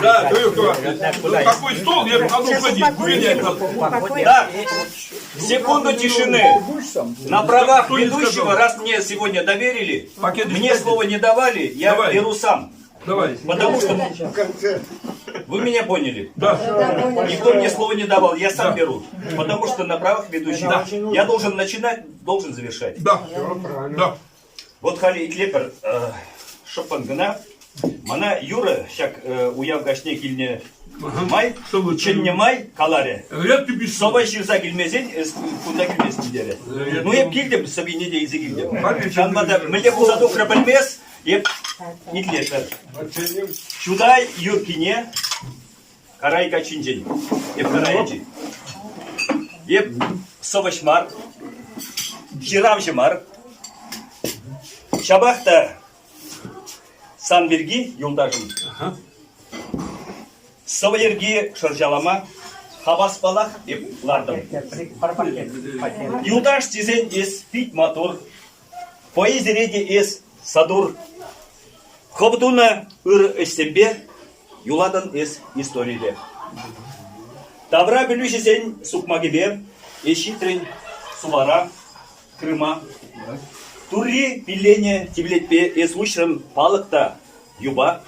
Да, трехкратный. Ну, Такой стол, я надо уходить. Менять надо. Так, секунду тишины. На правах Кто не ведущего, сказал? раз мне сегодня доверили, Пакет мне десять. слова не давали, я Давай. беру сам. Давай. Потому что В конце. вы меня поняли. Да. Никто мне слова не давал, я сам беру. Потому что на правах ведущего я должен начинать, должен завершать. Да. Да. Вот хали итлепер шопангына, мана Юра щак уяв каҫне килнӗ май, чӗннӗ май каларӗ. Ряд ты пишешь. Сова ҫырса килмесен, эс кунта килместӗн терӗ. Ну, эп килтӗм, сӑвине те илсе килтӗм. Ҫавӑнпа та мӗнле пулса тухрӗ пӗлмес, эп итлетпӗр. Чутай Юркине Карай каччинчен. Эп Карайӗнчен. Эп сӑвӑҫ мар, ҫыравҫӑ мар. Ҫапах та сан пирки, юлташӑм, сӑвӑ йӗрки шӑрҫалама хаваспалах эп лартӑм. Юлташ тесен эс пит маттур, поэзире те эс сатур. Хӑв тунӑ ыр ӗҫсемпе юлатӑн эс историре. Тавра пӗлӳҫӗсен сукмакӗпе эс ҫитрӗн Сувара, Крыма. Турри пилленӗ тивлетпе эс уҫрӑн палӑк та юпа.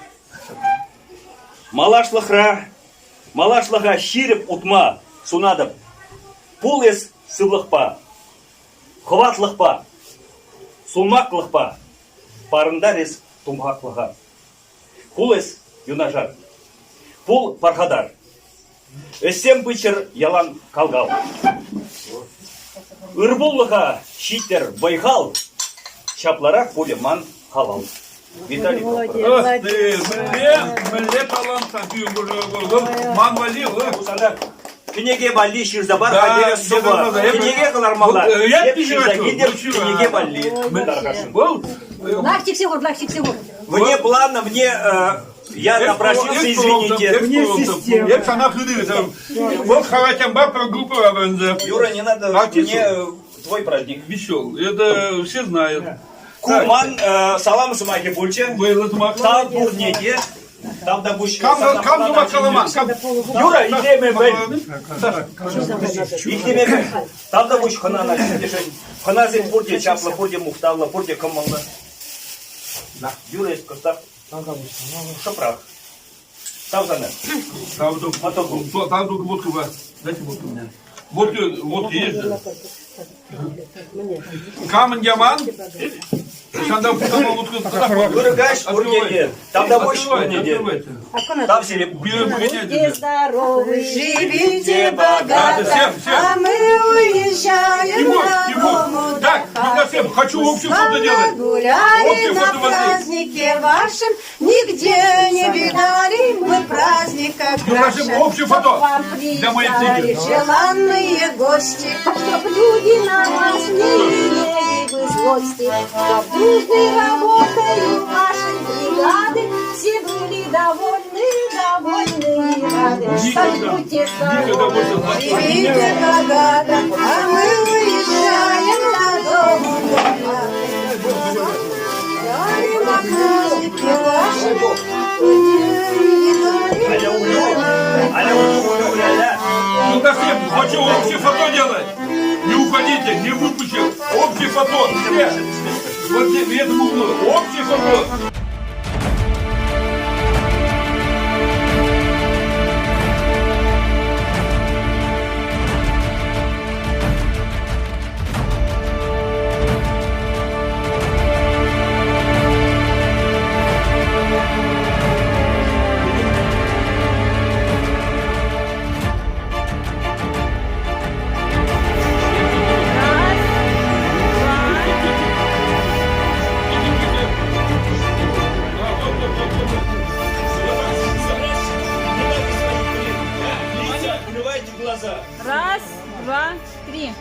Малашлӑхра, малашлӑха ҫирӗп утма сунатӑп. Пул эс сывлӑхпа, хӑватлӑхпа, сулмаклӑхпа, парӑнтар эс тумхахлӑха. Пул эс юнашар, пул пархатар. Ӗҫсем пыччӑр ялан кал-кал. Ырпуллӑха ҫиттӗр вӑй-хал, ҫапларах пулӗ ман халал. Виталий Молодец. Ах ты, мӗнле, мӗнле талант сан Ман валли, Сана кӗнеке валли ҫырса пар, Да, хатӗре сӑвӑ. да, да. Кӗнеке кӑлармалла. Вот, я Эп пишу, ҫырса килтӗм, вот, кӗнеке валли тархасшӑн. Вӑл Лах чиксе хур, лах чиксе хур. Вне плана, вне э, Я напросился, извините. Эп сана хыды. Вот харатямба про группу Юра, не надо, мне твой праздник. Весел. Это все знают. Ку ман салам сӑмахӗ пулчӗ. Тав пурне те. Тавтапуҫ. Кам кам сӑмах каламан? Юра, итлеме пӗл. Итлеме пӗл. Тавтапуҫ хӑнана чӗннӗшӗн. Хӑнасем пурте чаплӑ, пурте мухтавлӑ, пурте кӑмӑллӑ. Юра, эс кӑштах шӑпрах. Тав сана. Тав только водку вас. Дайте водку мне. Водки, водки есть же? Камень яман. Ырӑ каҫ пурне те. Тавтапуҫ пурне те. Тав сире. Будьте здоровы, живите богато, а мы уезжаем на дому Так, не совсем. Хочу общую фото делать. Гуляли Общую на фото возьми. празднике вашем, нигде не видали мы праздника Ну, краше. покажи общее фото Чтоб вам для моей приезжали книги. желанные гости, чтоб люди на вас не имели бы злости, чтоб дружной работою вашей бригады все были довольны, довольны и рады. Так будьте здоровы, живите богато, а мы уезжаем на дому Гуляли на празднике вашем, нигде не видали. Ну, да всем, хочу общее фото делать. Не уходите, не выпущу. Общее фото. Все. Вот здесь, в этом углу. Общее фото. Открывайте глаза. Раз, два, три.